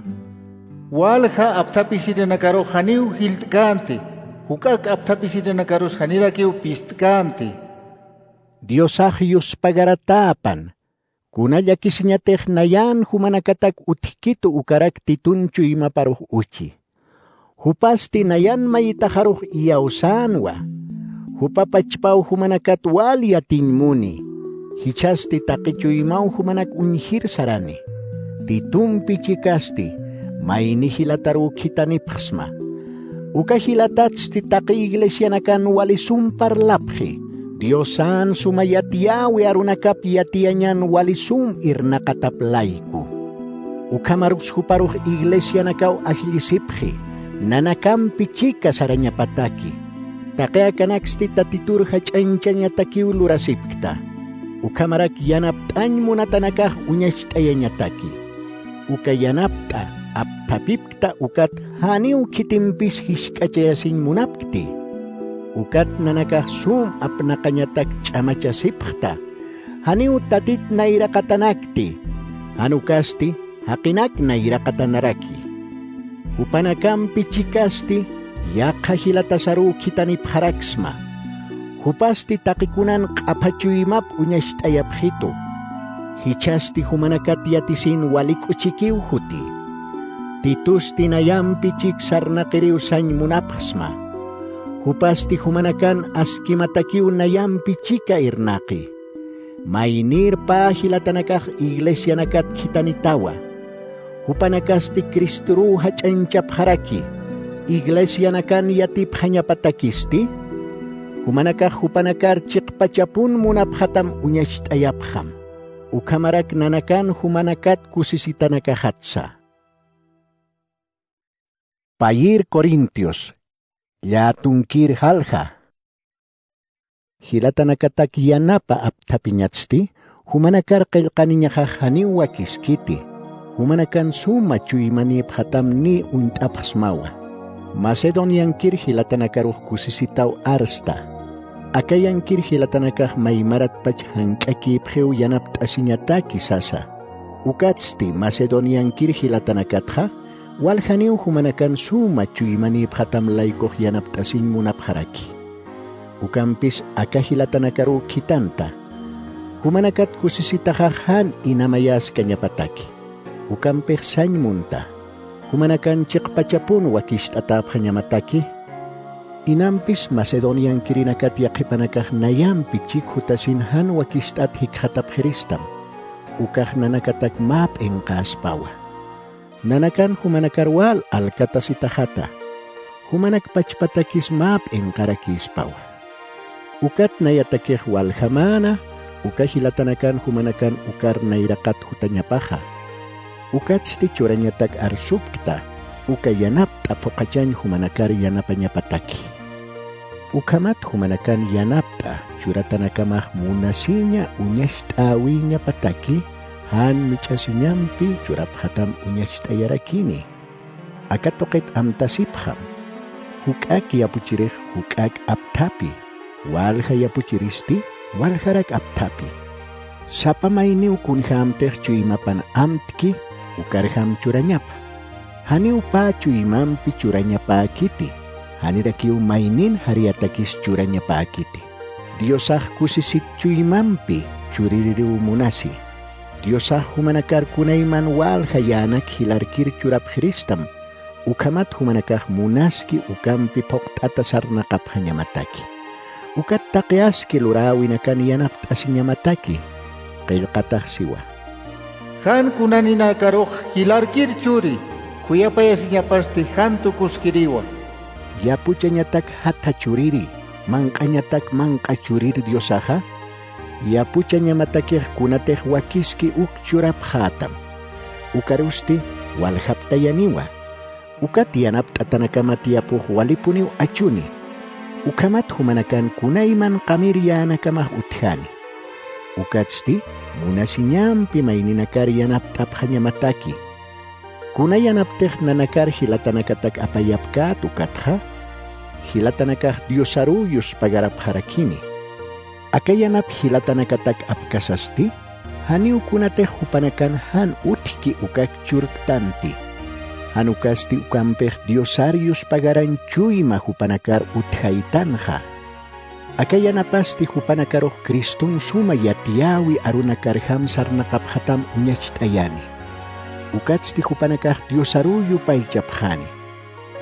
Walja apthapisirinakaru janiw jilt'känti, juk'ak apthapisirinakaru janirakiw pist'känti. Diosax yuspagaratäpan, kuna llakisiñatix nayan jumanakatak utjkitu ukarak Titun chuymaparux uchi. Jupasti nayan mayitaxarux iyawsänwa. Jupa pachpaw jumanakat wal yatiñ muni. Jichhasti taqi chuymaw jumanak uñjir sarani. Titumpi chikasti, mayni jilataruw khitanipxsma. Uka jilatatsti taqi iglesianakan wali sum parlapxi. Diosan suma yatiyäwi arunakap yatiyañan wali sum irnaqatap layku. Ukhamarus juparux iglesianakaw ajllisipxi, nanakampi chika sarañapataki. Taqi akanaksti Tatitur jach'añchañatakiw lurasipkta. Ukhamarak yanapt'añ munatanakax uñacht'ayañataki. Uka yanapt'a apthapipkta ukat janiw khitimpis jisk'achayasiñ munapkti. Ukat nanakax sum apnaqañatak ch'amachasipxta. Janiw Tatit nayraqatanakti, jan ukasti jaqinak nayraqatanaraki. Jupanakampi chikasti yaqha jilatasaruw khitanipxaraksma. Jupasti taqi kunan q'apha chuymap uñacht'ayapxitu. Jichhasti jumanakat yatisin wali k'uchikiw juti. Titusti nayampi chik sarnaqiriw sañ munapxsma. Jupasti jumanakan askimatakiw nayampi chika irnaqi. Maynïr pä jilatanakax iglesianakat khitanitawa. Jupanakasti Cristoruw jach'añchapxaraki, iglesianakan yatipxañapatakisti. Jumanakax jupanakar chiqpachapun munapxatam uñacht'ayapxam. Ukhamarak nanakan jumanakat kusisitanakaxatsa. Payïr Corintios, llätunkir jalja. Jilatanakatak yanapa apthapiñatsti, jumanakar qillqaniñaxax janiw wakiskiti, jumanakan suma chuymanïpxatam niy uñt'apxsmawa. Macedoniankir jilatanakarux kusisitaw arsta. Acayankir jilatanakax maymaratpach jank'akïpxiw yanapt'asiñataki sasa. Ukatsti Macedoniankir jilatanakatxa, waljaniw jumanakan suma chuymanïpxatam laykux yanapt'asiñ munapxaraki. Ukampis aka jilatanakaruw khitanta. Jumanakat kusisitaxax jan inamayäskañapataki. Ukampix sañ munta. Jumanakan chiqpachapun wakicht'atäpxañamataki. Inampis Macedoniankirinakatix yaqhipanakax nayampi chik jutasin jan wakist'at jikxatapxiristam. Ukax nanakatak mä p'inqäspawa. Nanakan jumanakar wal alkatasitaxata. Jumanak pachpatakis mä p'inqarakïspawa. Ukat nayatakix waljamäna, uka jilatanakan jumanakan ukar nayraqat jutañapaxa. Ukatsti churañatak arsupkta, uka yanapt'a phuqhachañ jumanakar yanapañapataki. Ukhamat jumanakan yanapt'a churatanakamax munasiña uñacht'äwiñapataki, jan mich'asiñampi churapxatam uñacht'ayarakini. Aka tuqit amtasipxam. Juk'ak yapuchirix juk'ak apthapi, walja yapuchiristi waljarak apthapi. Sapa mayniw kunjämtix chuymapan amtki, ukarjam churañapa. Janiw pä chuymampi churañapäkiti, janirakiw maynin jariyatakis churañapäkiti. Diosax kusisit chuymampi churiririw munasi. Diosax jumanakar kunayman walja yänak jilarkir churapxiristam, ukhamat jumanakax munaski ukampi phuqt'ata sarnaqapxañamataki. Ukat taqi aski luräwinakan yanapt'asiñamataki, qillqatax siwa. Jan kunaninäkarux jilarkir churi, khuyapayasiñapasti jan tukuskiriwa. Yapuchañatak jatha churiri, manq'añatak manq'a churir Diosaxa, yapuchañamatakix kunatix wakiski uk churapxätam. Ukarusti waljaptayaniwa. Ukat yanapt'atanakamat yapux walipuniw achuni. Ukhamat jumanakan kunayman qamir yänakamax utjani. Ukatsti munasiñampi mayninakar yanapt'apxañamataki. Kuna yanaptix nanakar jilatanakatak apayapkät ukatxa, jilatanakax Diosaruw yuspagarapxarakini. Aka yanap jilatanakatak apkasasti, janiw kunatix jupanakan jan utjki ukak churktanti. Jan ukasti ukampix Diosar yuspagarañ chuyma jupanakar utjaytanxa. Aka yanapasti jupanakarux Criston suma yatiyäwi arunakarjam sarnaqapxatam uñacht'ayani. Ukatsti jupanakax Diosaruw yupaychapxani.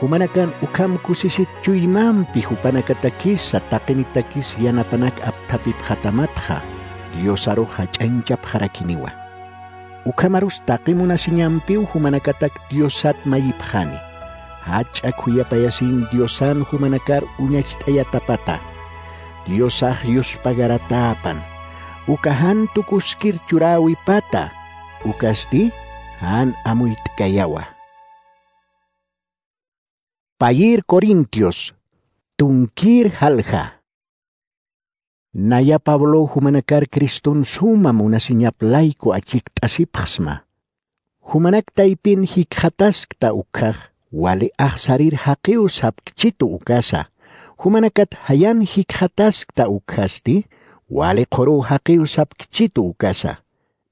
Jumanakan ukham kusisit chuymampi jupanakatakisa taqinitakis yanapanak apthapipxatamatxa, Diosarux jach'añchapxarakiniwa. Ukhamarus taqi munasiñampiw jumanakatak Diosat mayipxani. Jach'a khuyapayasiñ Diosan jumanakar uñacht'ayatapata. Diosax yuspagaratäpan. Uka jan tukuskir churäwipata. Ukasti jan amuyt'kayawa. Payïr Corintios, tunkïr jalja. Naya Pablow jumanakar Criston suma munasiñap layku achikt'asipxsma. Jumanak taypin jikxataskta ukkhax, wali axsarir jaqiw sapkchitu ukasa. Jumanakat jayan jikxataskta ukkhasti, wali qhuruw jaqiw sapkchitu ukasa.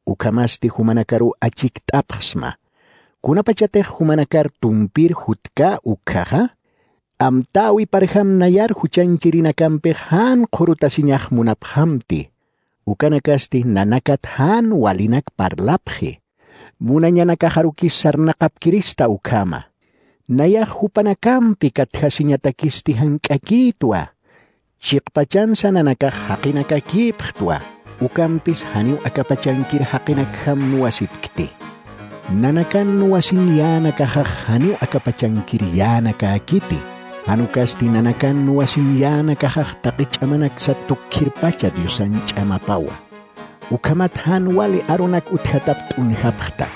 Ukhamasti jumanakaruw achikt'apxsma. Kunapachatix jumanakar tumpir jutkä ukkhaxa, amtäwiparjam nayar juchañchirinakampix jan qhurutasiñax munapxamti. Ukanakasti nanakat jan walinak parlapxi. Munañanakaxarukis sarnaqapkirista ukhama. Nayax jupanakampi katjasiñatakisti jank'akïtwa. Chiqpachansa nanakax jaqinakakïpxtwa, ukampis janiw akapachankir jaqinakjam nuwasipkti. Nanakan nuwasiñ yänakaxax janiw akapachankir yänakäkiti, jan ukasti nanakan nuwasiñ yänakaxax taqi ch'amanaksa tukkhirpacha Diosan ch'amapawa. Ukhamat jan wali arunak utjatap t'unjapxta.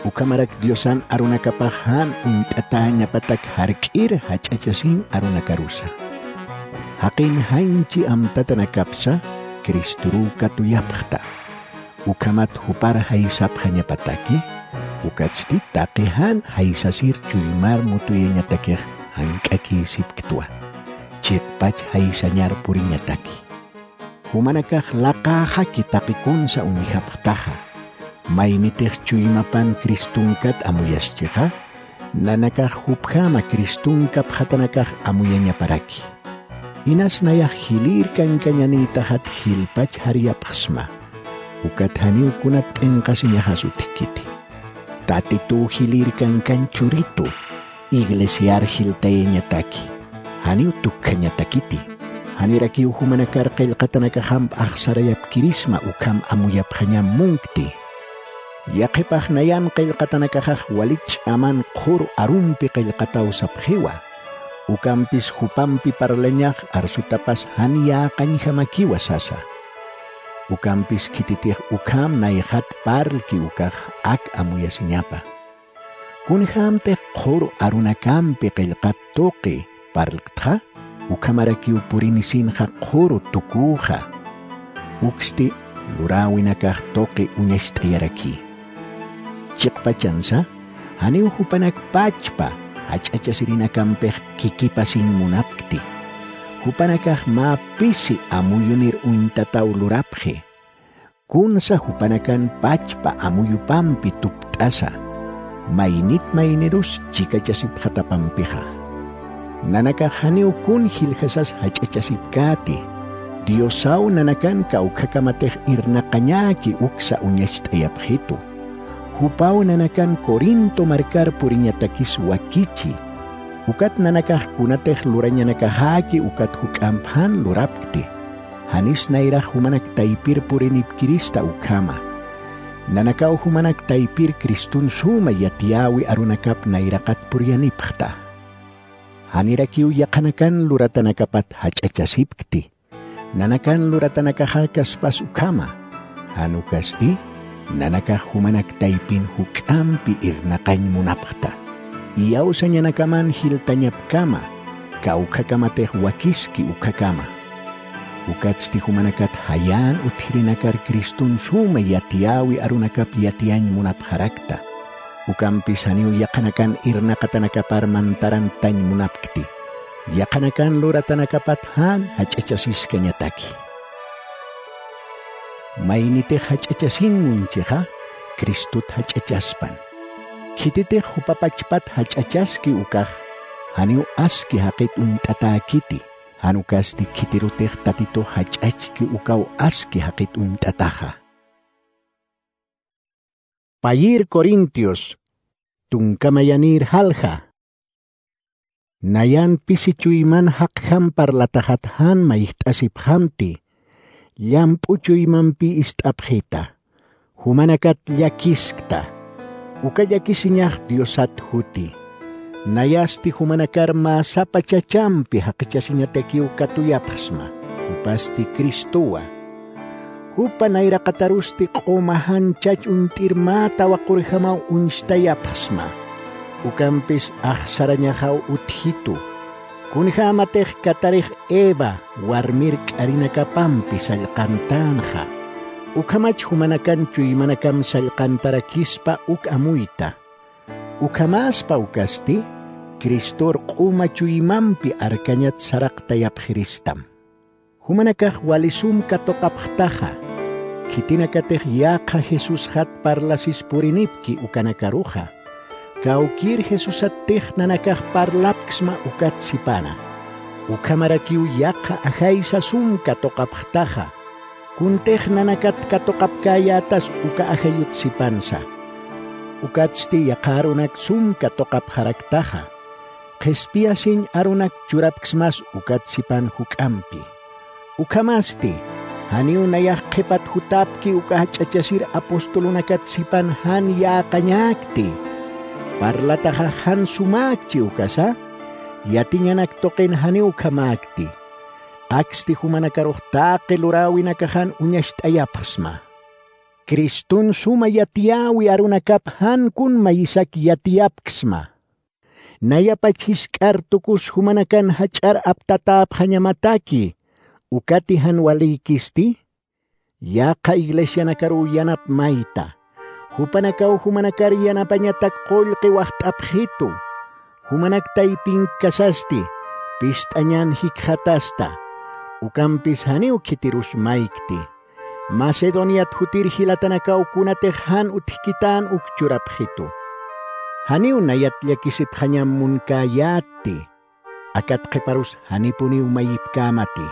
Ukhamarak Diosan arunakapax jan uñt'atäñapatak jark'ir jach'achasiñ arunakarusa. Jaqin janchi amtatanakapsa Cristoruw katuyapxta. Ukhamat jupar jaysapxañapataki, ukatsti taqi jan jaysasir chuymar mutuyañatakix jank'akïsipktwa. Chiqpach jaysañar puriñataki. Jumanakax laqäxaki taqi kunsa uñjapxtaxa. Maynitix chuymapan Cristonkat amuyaschixa, nanakax jupjama Cristonkapxatanakax amuyañaparaki. Inas nayax jilïr kankañanïtaxat jilpach jariyapxsma. Ukat janiw kunat p'inqasiñaxas utjkiti. Tatituw jilïr kankañ churitu, iglesiar jiltayañataki. janiw tukkhañatakiti. Janirakiw jumanakar qillqatanakaxamp axsarayapkirisma ukham amuyapxañam munkti. Yaqhipax nayan qillqatanakaxax walik ch'aman qhur arumpi qillqataw sapxiwa. Ukampis jupampi parlañax arsutapas jan yäqañjamakiwa sasa. Ukampis khititix ukham nayxat parlki ukax ak amuyasiñapa. Kunjämtix qhur arunakampi qillqat tuqi parlktxa, ukhamarakiw purinisinxa qhuru tuküxa. Uksti luräwinakax tuqi uñacht'ayaraki. Chiqpachansa, janiw jupanak pachpa jach'achasirinakampix kikipasiñ munapkti. Jupanakax mä pisi amuyunir uñtataw lurapxi. Kunsa jupanakan pachpa amuyupampi tupt'asa, maynit maynirus chikachasipxatapampixa. Nanakax janiw kun jilkhasas jach'achasipkäti, Diosaw nanakan kawkhakamatix irnaqañäki uksa uñacht'ayapxitu. Jupaw nanakan Corinto markar puriñatakis wakichi. Ukat nanakax kunatix lurañanakaxäki ukat juk'amp jan lurapkti. Janis nayrax jumanak taypir purinipkirista ukhama. Nanakaw jumanak taypir Cristun suma yatiyäwi arunakap nayraqat puriyanipxta. Janirakiw yaqhanakan luratanakapat jach'achasipkti. Nanakan luratanakaxäkaspas ukhama. Jan ukasti, nanakax jumanak taypin juk'ampi irnaqañ munapxta. Iyawsañanakaman jiltañapkama, kawkhakamatix wakiski ukhakama. Ukatsti jumanakat jayän utjirinakar Cristun suma yatiyäwi arunakap yatiyañ munapxarakta. Ukampis janiw yaqhanakan irnaqatanakapar mantarantañ munapkti. Yaqhanakan luratanakapat jan jach'achasiskañataki. Maynitix jach'achasin munchixa, Cristot jach'achaspan. Khititix jupa pachpat jach'achaski ukax, janiw aski jaqit uñt'atäkiti, jan ukasti khitirutix Tatitux jach'achki ukaw aski jaqit uñt'ataxa. Payïr Corintios, tunka mayanïr jalja. Nayan pisi chuyman jaqjam parlataxat jan mayjt'asipxamti, llamp'u chuymampi ist'apxita, jumanakat llakiskta, uka llakisiñax Diosat juti. Nayasti jumanakar mä sapa chachampi jaqichasiñatakiw katuyapxsma, jupasti Cristowa. Jupa nayraqatarusti q'uma jan chach uñt'ir mä tawaqurjamaw uñstayapxsma. Ukampis axsarañaxaw utjitu. Kunjämatix katarix Eva warmir k'arinakapampi sallqantänxa. Ukhamach jumanakan chuymanakam sallqantarakispa uk amuyta. Ukhamäspa ukasti, Cristor q'uma chuymampi arkañat saraqtayapxiristam. Jumanakax wali sum katuqapxtaxa, khitinakatix yaqha Jesusxat parlasis purinipki ukanakaruxa. Kawkïr Jesusattix nanakax parlapksma ukat sipana. Ukhamarakiw yaqha ajaysa sum katuqapxtaxa. Kuntix nanakat katuqapkäyätas uka ajayut sipansa. Ukatsti yaqha arunak sum katuqapxaraktaxa. Qhispiyasiñ arunak churapksmas ukat sipan juk'ampi. Ukhamasti, janiw nayax qhipat jutapki uka jach'achasir apostolunakat sipan jan yäqañäkti. Parlataxax jan sumäkchi ukasa, yatiñanak tuqin janiw ukhamäkti. Aksti jumanakarux taqi luräwinakaxan uñacht'ayapxsma. Cristun suma yatiyäwi arunakap jan kun mayisak yatiyapksma. Nayapach jisk'ar tukus jumanakan jach'ar aptatäpxañamataki, ukati jan walïkisti? Yaqha iglesianakaruw yanap mayta. Jupanakaw jumanakar yanapañatak qullqi waxt'apxitu. Jumanak taypinkasasti, pist'añan jikxatasta. Ukampis janiw khitirus maykti. Macedoniat jutir jilatanakaw kunatix jan utjkitän uk churapxitu. Janiw nayat llakisipxañam munkäyätti. Akat qhiparus janipuniw mayipkämati.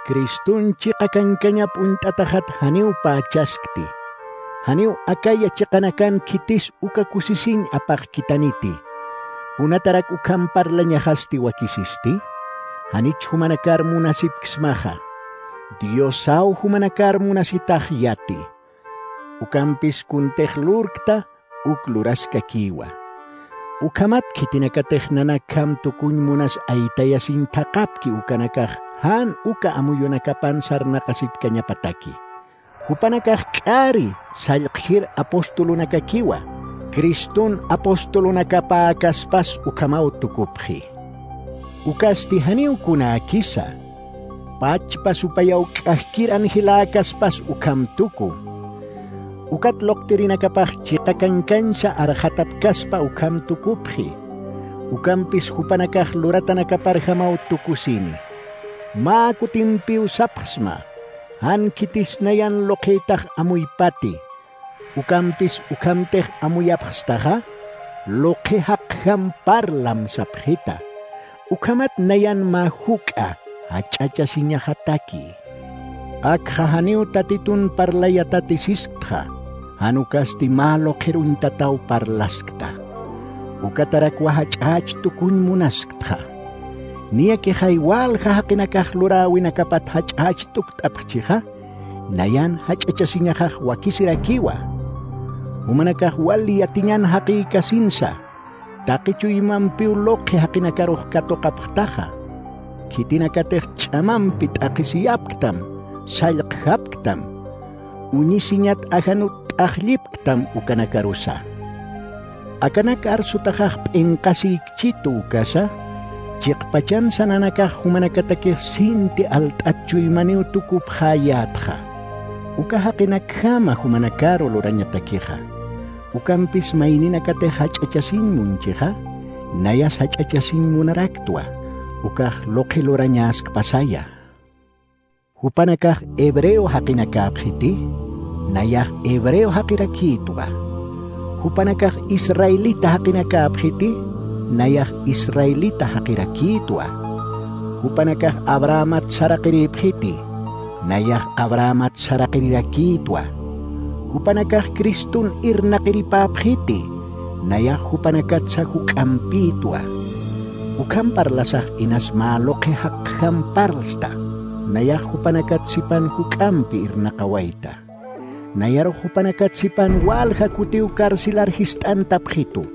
Cristun chiqa kankañap uñt'ataxat janiw pächaskti. Janiw akaya chiqanakan khitis uka kusisiñ apaxkitaniti. Kunatarak ukham parlañaxasti wakisisti? janich jumanakar munasipksmaxa. Diosaw jumanakar munasitax yati. Ukampis kuntix lurkta uk luraskakiwa. Ukhamat khitinakatix nanakjam tukuñ munas aytayasiñ thaqhapki ukanakax jan uka amuyunakapan sarnaqasipkañapataki. Jupanakax k'ari sallqjir apostolunakakiwa, Criston apostolunakapäkaspas ukhamaw tukupxi. Ukasti janiw kunäkisa, pachpa supayaw k'ajkir angeläkaspas ukham tuku. Ukat luqtirinakapax chiqa kankansa arxatapkaspa ukham tukupxi. Ukampis jupanakax luratanakaparjamaw tukusini. Mä kutimpiw sapxsma, jan khitis nayan luqhïtax amuypati. Ukampis ukhamtix amuyapxstaxa, luqhi jaqjam parlam sapxita. Ukhamat nayan mä juk'a jach'achasiñaxataki. Akxa janiw Tatitun parlayatati sisktxa, jan ukasti mä luqhir uñtataw parlaskta. Ukatarakwa jach'äch tukuñ munasktxa. Niyakixay walja jaqinakax luräwinakapat jach'äch tukt'apxchixa, nayan jach'achasiñaxax wakisirakiwa. Jumanakax wali yatiñan jaqïkasinsa, taqi chuymampiw luqhi jaqinakarux katuqapxtaxa. Khitinakatix ch'amampi t'aqhisiyapktam, sallqjapktam, uñisiñat ajanut t'aqllipktam ukanakarusa. Akanak arsutaxax p'inqasïkchitu ukasa, chiqpachansa nanakax jumanakatakix sinti alt'at chuymaniw tukupxäyätxa. Uka jaqinakjama jumanakaru lurañatakixa. Ukampis mayninakatix jach'achasiñ munchixa, nayas jach'achasiñ munaraktwa, ukax luqhi lurañäskpasaya. Jupanakax hebreo jaqinakäpxiti, nayax hebreo jaqirakïtwa. Jupanakax israelita jaqinakäpxiti, nayax israelita jaqirakïtwa. Jupanakax Abrahamat saraqirïpxiti, nayax Abrahamat saraqirirakïtwa. Jupanakax Criston irnaqiripäpxiti, nayax jupanakatsa juk'ampïtwa. Ukham parlasax inas mä luqhi jaqjam parlsta, nayax jupanakat sipan juk'ampi irnaqawayta. Nayarux jupanakat sipan walja kutiw carcelar jist'antapxitu.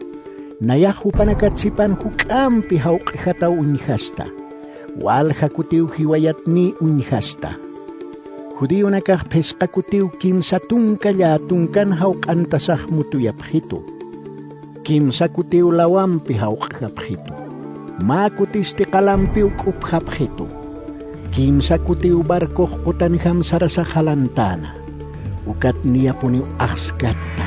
Nayax jupanakat sipan juk'ampi jawq'jataw uñjasta. Walja kutiw jiwayatniy uñjasta. Judionakax phisqa kutiw kimsa tunka llätunkan jawq'antasax mutuyapxitu. Kimsa kutiw lawampi jawq'japxitu. Mä kutisti qalampiw k'upjapxitu. Kimsa kutiw barcox qutanjam sarasax jalantäna. Ukat niyapuniw axskatta.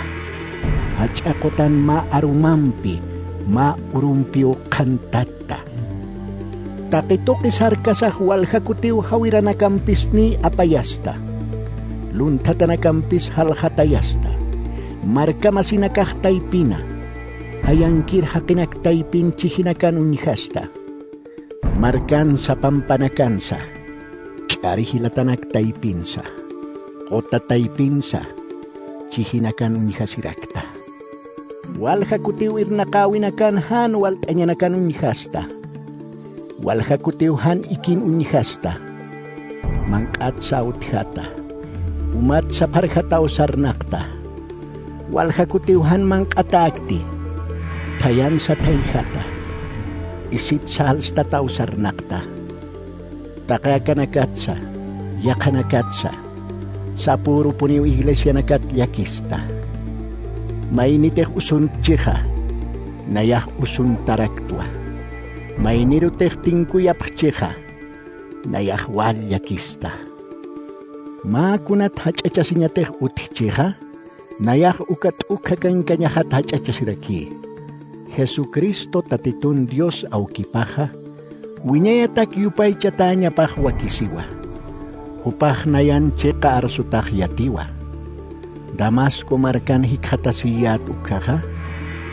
Jach'a qutan mä arumampi, mä urumpiw qhantatta. Taqi tuqi sarkasax walja kutiw jawiranakampisniy apayasta. Lunthatanakampis jaljatayasta. Markamasinakax taypina. Jayankir jaqinak taypin chijinakan uñjasta. Markansa pampanakansa, k'ari jilatanak taypinsa, quta taypinsa, chijinakan uñjasirakta. Walja kutiw irnaqäwinakan jan walt'añanakan uñjasta. Walja kutiw jan ikin uñjasta. Manq'atsa utjata. Umatsa pharjataw sarnaqta. Walja kutiw jan manq'atäkti. Thayansa thayjata. Isitsa alstataw sarnaqta. Taqi akanakatsa, yaqhanakatsa, sapürupuniw iglesianakat llakista. Maynitix usuntchixa, nayax usuntaraktwa. Maynirutix tinkuyapxchixa, nayax wal llakista. Mä kunat jach'achasiñatix utjchixa, nayax uka t'ukha kankañaxat jach'achasirakï. Jesucristo Tatitun Dios awkipaxa, wiñayatak yupaychatäñapax wakisiwa. Jupax nayan chiqa arsutax yatiwa. Damasco markan jikxatasiyät ukkhaxa,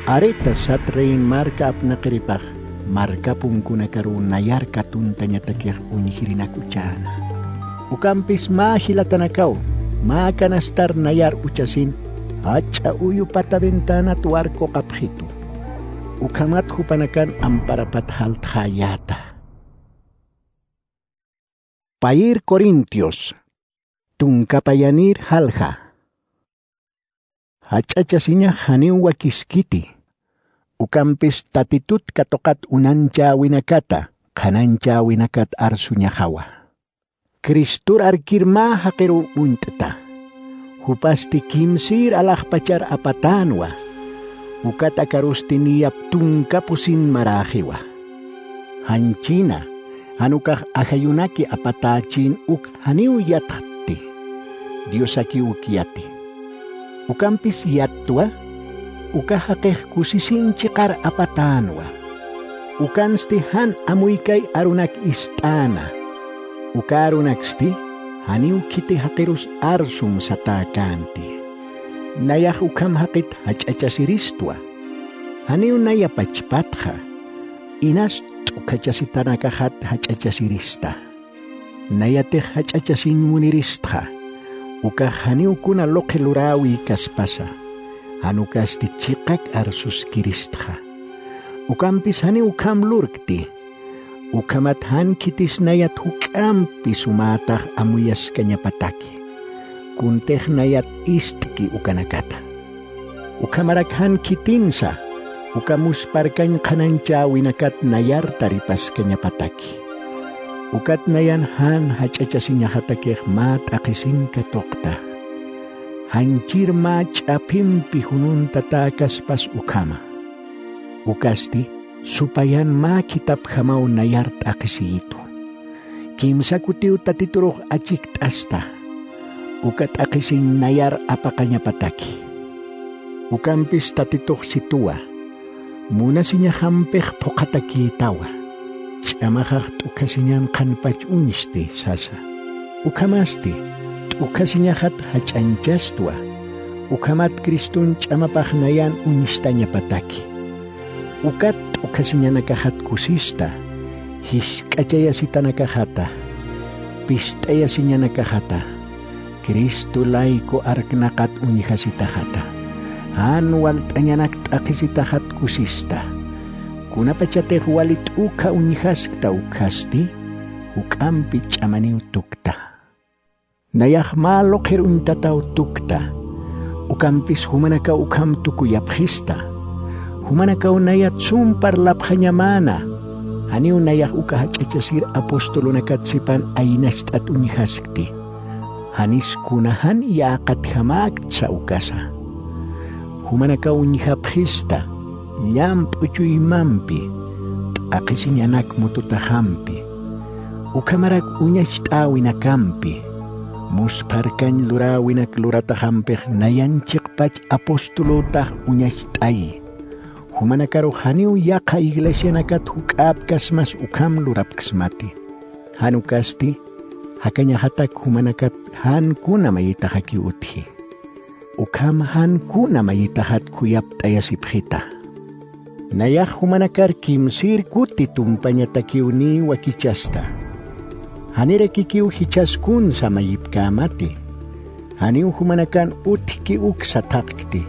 Aretas sat reyin marka apnaqiripax marka punkunakaruw nayar katuntañatakix uñjirinak uchäna. Ukampis mä jilatanakaw, mä canastar nayar uchasin, jach'a uyu pata ventänat warkuqapxitu. Ukhamat jupanakan amparapat jaltxäyäta. Payïr Corintios, tunka payanïr jalja. Jach'achasiñax janiw wakiskiti, ukampis Tatitut katuqat unanchäwinakata qhanañchäwinakat arsuñaxawa. Cristor arkir mä jaqiruw uñt'ta. Jupasti kimsïr alaxpachar apatänwa. Ukat akarusti niyap tunka pusin maräxiwa. Janchina, jan ukax ajayunaki apatächïn uk janiw yatxtti, Diosakiw uk yati. Ukampis yattwa, uka jaqix kusisin chiqar apatänwa. Ukansti jan amuykay arunak ist'äna. Uka arunaksti janiw khiti jaqirus arsum satäkänti. Nayax ukham jaqit jach'achasiristwa. Janiw naya pachpatxa, inas t'ukhachasitanakaxat jach'achasirista. Nayatix jach'achasiñ muniristxa, ukax janiw kuna luqhi luräwïkaspasa, jan ukasti chiqak arsuskiristxa. Ukampis janiw ukham lurkti, ukhamat jan khitis nayat juk'ampi sumätax amuyaskañapataki. Kuntix nayat ist'ki ukanakata. Ukhamarak jan khitinsa, uka muspharkañ qhanañchäwinakat nayar taripaskañapataki. Ukat nayan jan jach'achasiñaxatakix mä t'aqhisin katuqta. Janchir mä ch'aphimpi jununtatäkaspas ukhama. Ukasti, supayan mä khithapjamaw nayar t'aqhisiyitu. Kimsa kutiw Tatiturux achikt'asta, uka t'aqhisiñ nayar apaqañapataki. Ukampis Tatitux situwa, munasiñaxampix phuqhatakïtawa, ch'amaxax t'ukhasiñan qhanpach uñsti sasa. Ukhamasti, t'ukhasiñaxat jach'añchastwa, ukhamat Criston ch'amapax nayan uñstañapataki. Ukat t'ukhasiñanakaxat kusista, jisk'achayasitanakaxata, pist'ayasiñanakaxata, Cristo layku arknaqat uñjasitaxata, jan walt'añanak t'aqhisitaxat kusista. Kunapachatix wali t'ukha uñjaskta ukhasti, juk'ampi ch'amaniw tukta. Nayax mä luqhir uñtataw tukta, ukampis jumanakaw ukham tukuyapxista. Jumanakaw nayat sum parlapxañamäna, janiw nayax uka jach'achasir apostolunakat sipan aynacht'at uñjaskti. Janis kuna jan yäqatjamäktsa ukasa. Jumanakaw uñjapxista, llamp'u chuymampi, t'aqhisiñanak mututaxampi, ukhamarak uñacht'äwinakampi, muspharkañ luräwinak lurataxampix nayan chiqpach apostolütax uñacht'ayi. Jumanakarux janiw yaqha iglesianakat juk'äpkasmas ukham lurapksmati. Jan ukasti, jakañaxatak jumanakat jan kuna mayitaxakiw utji. Ukham jan kuna mayitaxat khuyapt'ayasipxita. Nayax jumanakar kimsïr kuti tumpañatakiw niy wakichasta. Janirakikiw jichhas kunsa mayipkämati. Janiw jumanakan utjki uksa thaqkti.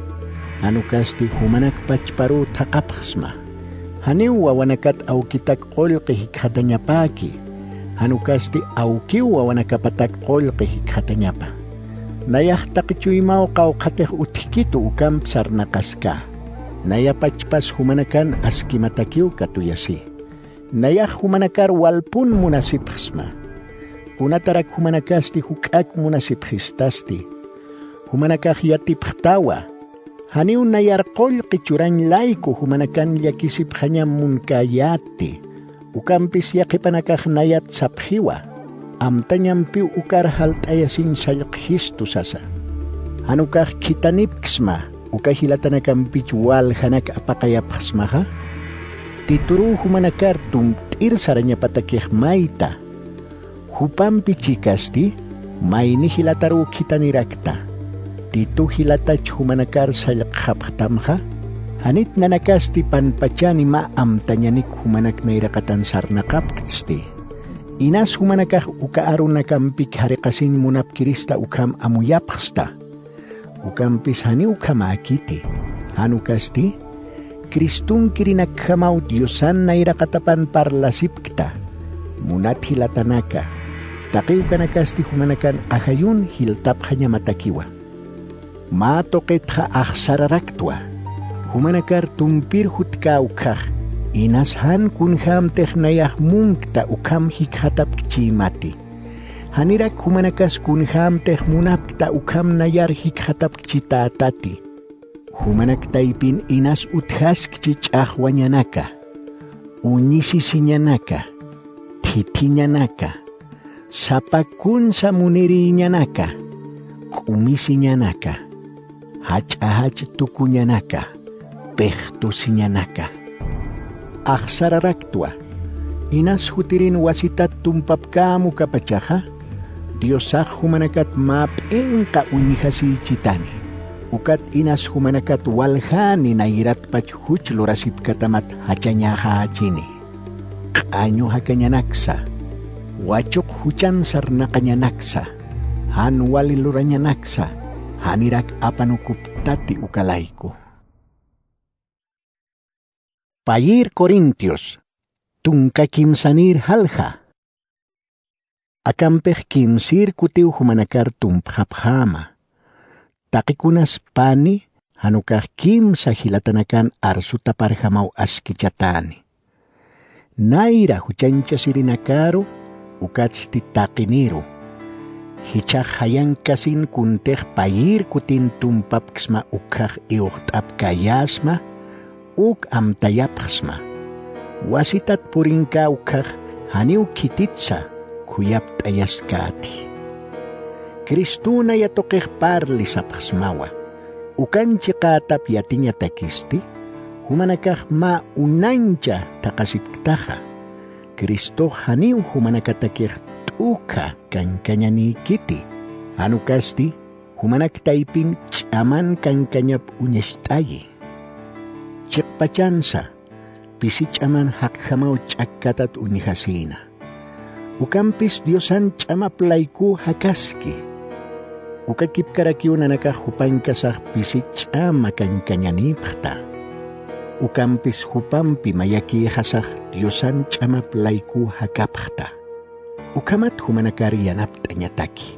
Jan ukasti jumanak pachparuw thaqhapxsma. Janiw wawanakat awkitak qullqi jikxatañapäki, jan ukasti awkiw wawanakapatak qullqi jikxatañapa. Nayax taqi chuymaw qawqhatix utjkitu ukamp sarnaqaskä. Nayapachpas jumanakan askimatakiw katuyasi. Nayax jumanakar walpun munasipxsma. Kunatarak jumanakasti juk'ak munasipxistasti. Jumanakax yatipxtawa. Janiw nayar qullqi churañ layku jumanakan llakisipxañam munkäyätti. Ukampis yaqhipanakax nayat sapxiwa, amtañampiw ukar jalt'ayasiñ sallqjistu sasa. Jan ukax khitanipksma, uka jilatanakampich waljanak apaqayapxsmaxa. Tituruw jumanakar tumpt'ir sarañapatakix mayta. Jupampi chikasti, mayni jilataruw khithanirakta. Titu jilatach jumanakar sallqxapxtamxa, janit nanakasti panpachani mä amtañanik jumanak nayraqatan sarnaqapktsti. Inas jumanakax uka arunakampik jariqasiñ munapkirista ukham amuyapxsta. Ukampis janiw ukhamäkiti, jan ukasti, Cristonkirinakjamaw Diosan nayraqatapan parlasipkta, munat jilatanaka, Taqi ukanakasti jumanakan ajayun jiltapxañamatakiwa. Mä tuqitxa axsararaktwa. Jumanakar tumpir jutkä ukkhax, inas jan kunjämtix nayax munkta ukham jikxatapkchïmati. Janirak jumanakas kunjämtix munapkta ukham nayar jikxatapkchitätati. Jumanak taypin inas utjaskchi ch'axwañanaka, uñisisiñanaka, thithiñanaka, sapa kunsa munirïñanaka, k'umisiñanaka, jach'a jach tukuñanaka, pixtusiñanaka. Axsararaktwa, inas jutirin wasitat tumpapkäm ukapachaxa, Diosax jumanakat mä p'inqa uñjasïchitani. Ukat inas jumanakat waljani nayratpach juch lurasipkatamat jachañaxächini. Q'añu jakañanaksa, wachuq juchan sarnaqañanaksa, jan wali lurañanaksa, janirak apanukuptati uka layku. Payïr Corintios, tunka kimsanïr jalja. Akampix kimsïr kutiw jumanakar tumpxapxäma. Taqikunas pani, jan ukax kimsa jilatanakan arsutaparjamaw askichatäni. Nayra juchanchasirinakaru, ukatsti taqiniru. Jichhax jayankasin kuntix payïr kutin tumpapksma ukkhax iwxt'apkäyäsma, uk amtayapxsma. Wasitat purinkä ukkhax janiw khititsa khuyapt'ayaskäti. Cristö naya tuqix parli sapxsmawa. Ukan chiqätap yatiñatakisti, jumanakax mä unañcha thaqasipktaxa. Cristox janiw jumanakatakix t'ukha kankañanïkiti, jan ukasti jumanak taypin ch'aman kankañap uñacht'ayi. Chiqpachansa, pisi ch'aman jaqjamaw ch'akkatat uñjasïna. Ukampis Diosan ch'amap laykü jakaski. Uka kipkarakiw nanakax jupankasax pisi ch'ama kankañanïpxta. Ukampis jupampi mayakïxasax Diosan ch'amap laykü jakapxta. Ukhamat jumanakar yanapt'añataki.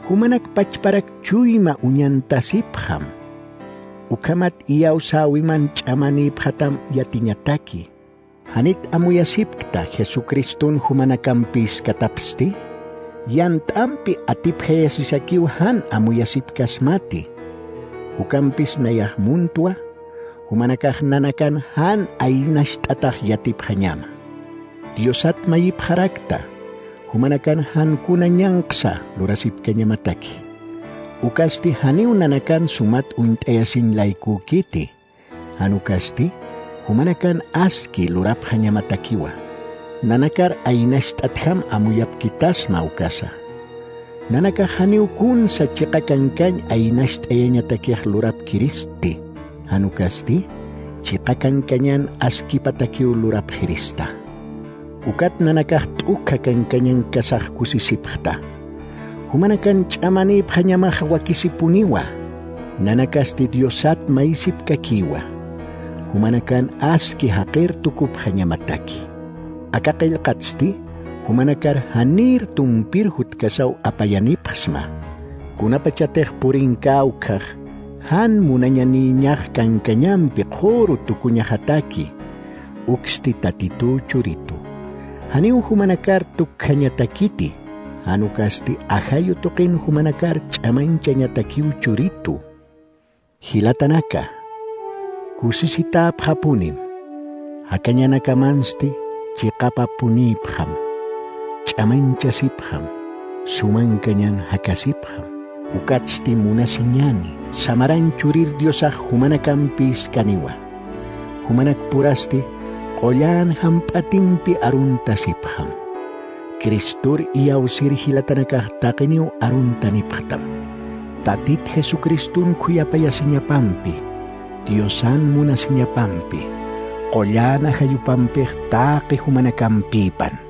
Jumanak pachparak chuyma uñantasipxam. Ukhamat iyawsäwiman ch'amanïpxatam yatiñataki. Janit amuyasipkta Jesucristun jumanakampïskatapsti, yant'ampi atipjayasisakiw jan amuyasipkasmati. Ukampis nayax muntwa, jumanakax nanakan jan aynacht'atax yatipxañama. Diosat mayipxarakta, jumanakan jankuna ñanqsa lurasipkañamataki. Ukasti janiw nanakan sumat uñt'ayasiñ laykükiti, jan ukasti jumanakan aski lurapxañamatakiwa. Nanakar aynacht'atjam amuyapkitasma ukasa. Nanakax janiw kunsa chiqa kankañ aynacht'ayañatakix lurapkiristi, jan ukasti chiqa kankañan askipatakiw lurapxirista. Ukat nanakax t'ukha kankañankasax kusisipxta. Jumanakan ch'amanïpxañamax wakisipuniwa. Nanakasti Diosat mayisipkakiwa. Jumanakan aski jaqir tukupxañamataki. Aka qillqatsti, jumanakar janïr tumpir jutkasaw apayanipxsma. Kunapachatix purinkä ukkhax, jan munañanïñax kankañampi qhuru tukuñaxataki. Uksti Tatitüw Churitu. Janiw jumanakar tukjañatakiti, jan ukasti ajayu tuqin jumanakar ch'amañchañatakiw Churitu. Jilatanaka, kusisitäpxapunim, jakañanakamansti chiqapapunïpxam, ch'amañchasipxam, sumankañan jakasipxam, ukatsti munasiñäni, samaran Churir Diosax jumanakampïskaniwa. Jumanakpurasti qullan jamp'atimpi aruntasipxam. Cristor iyawsir jilatanakax taqiniw aruntanipxtam. Tatit Jesucriston khuyapayasiñapampi, Diosan munasiñapampi, qullan ajayupampix taqi jumanakampïpan.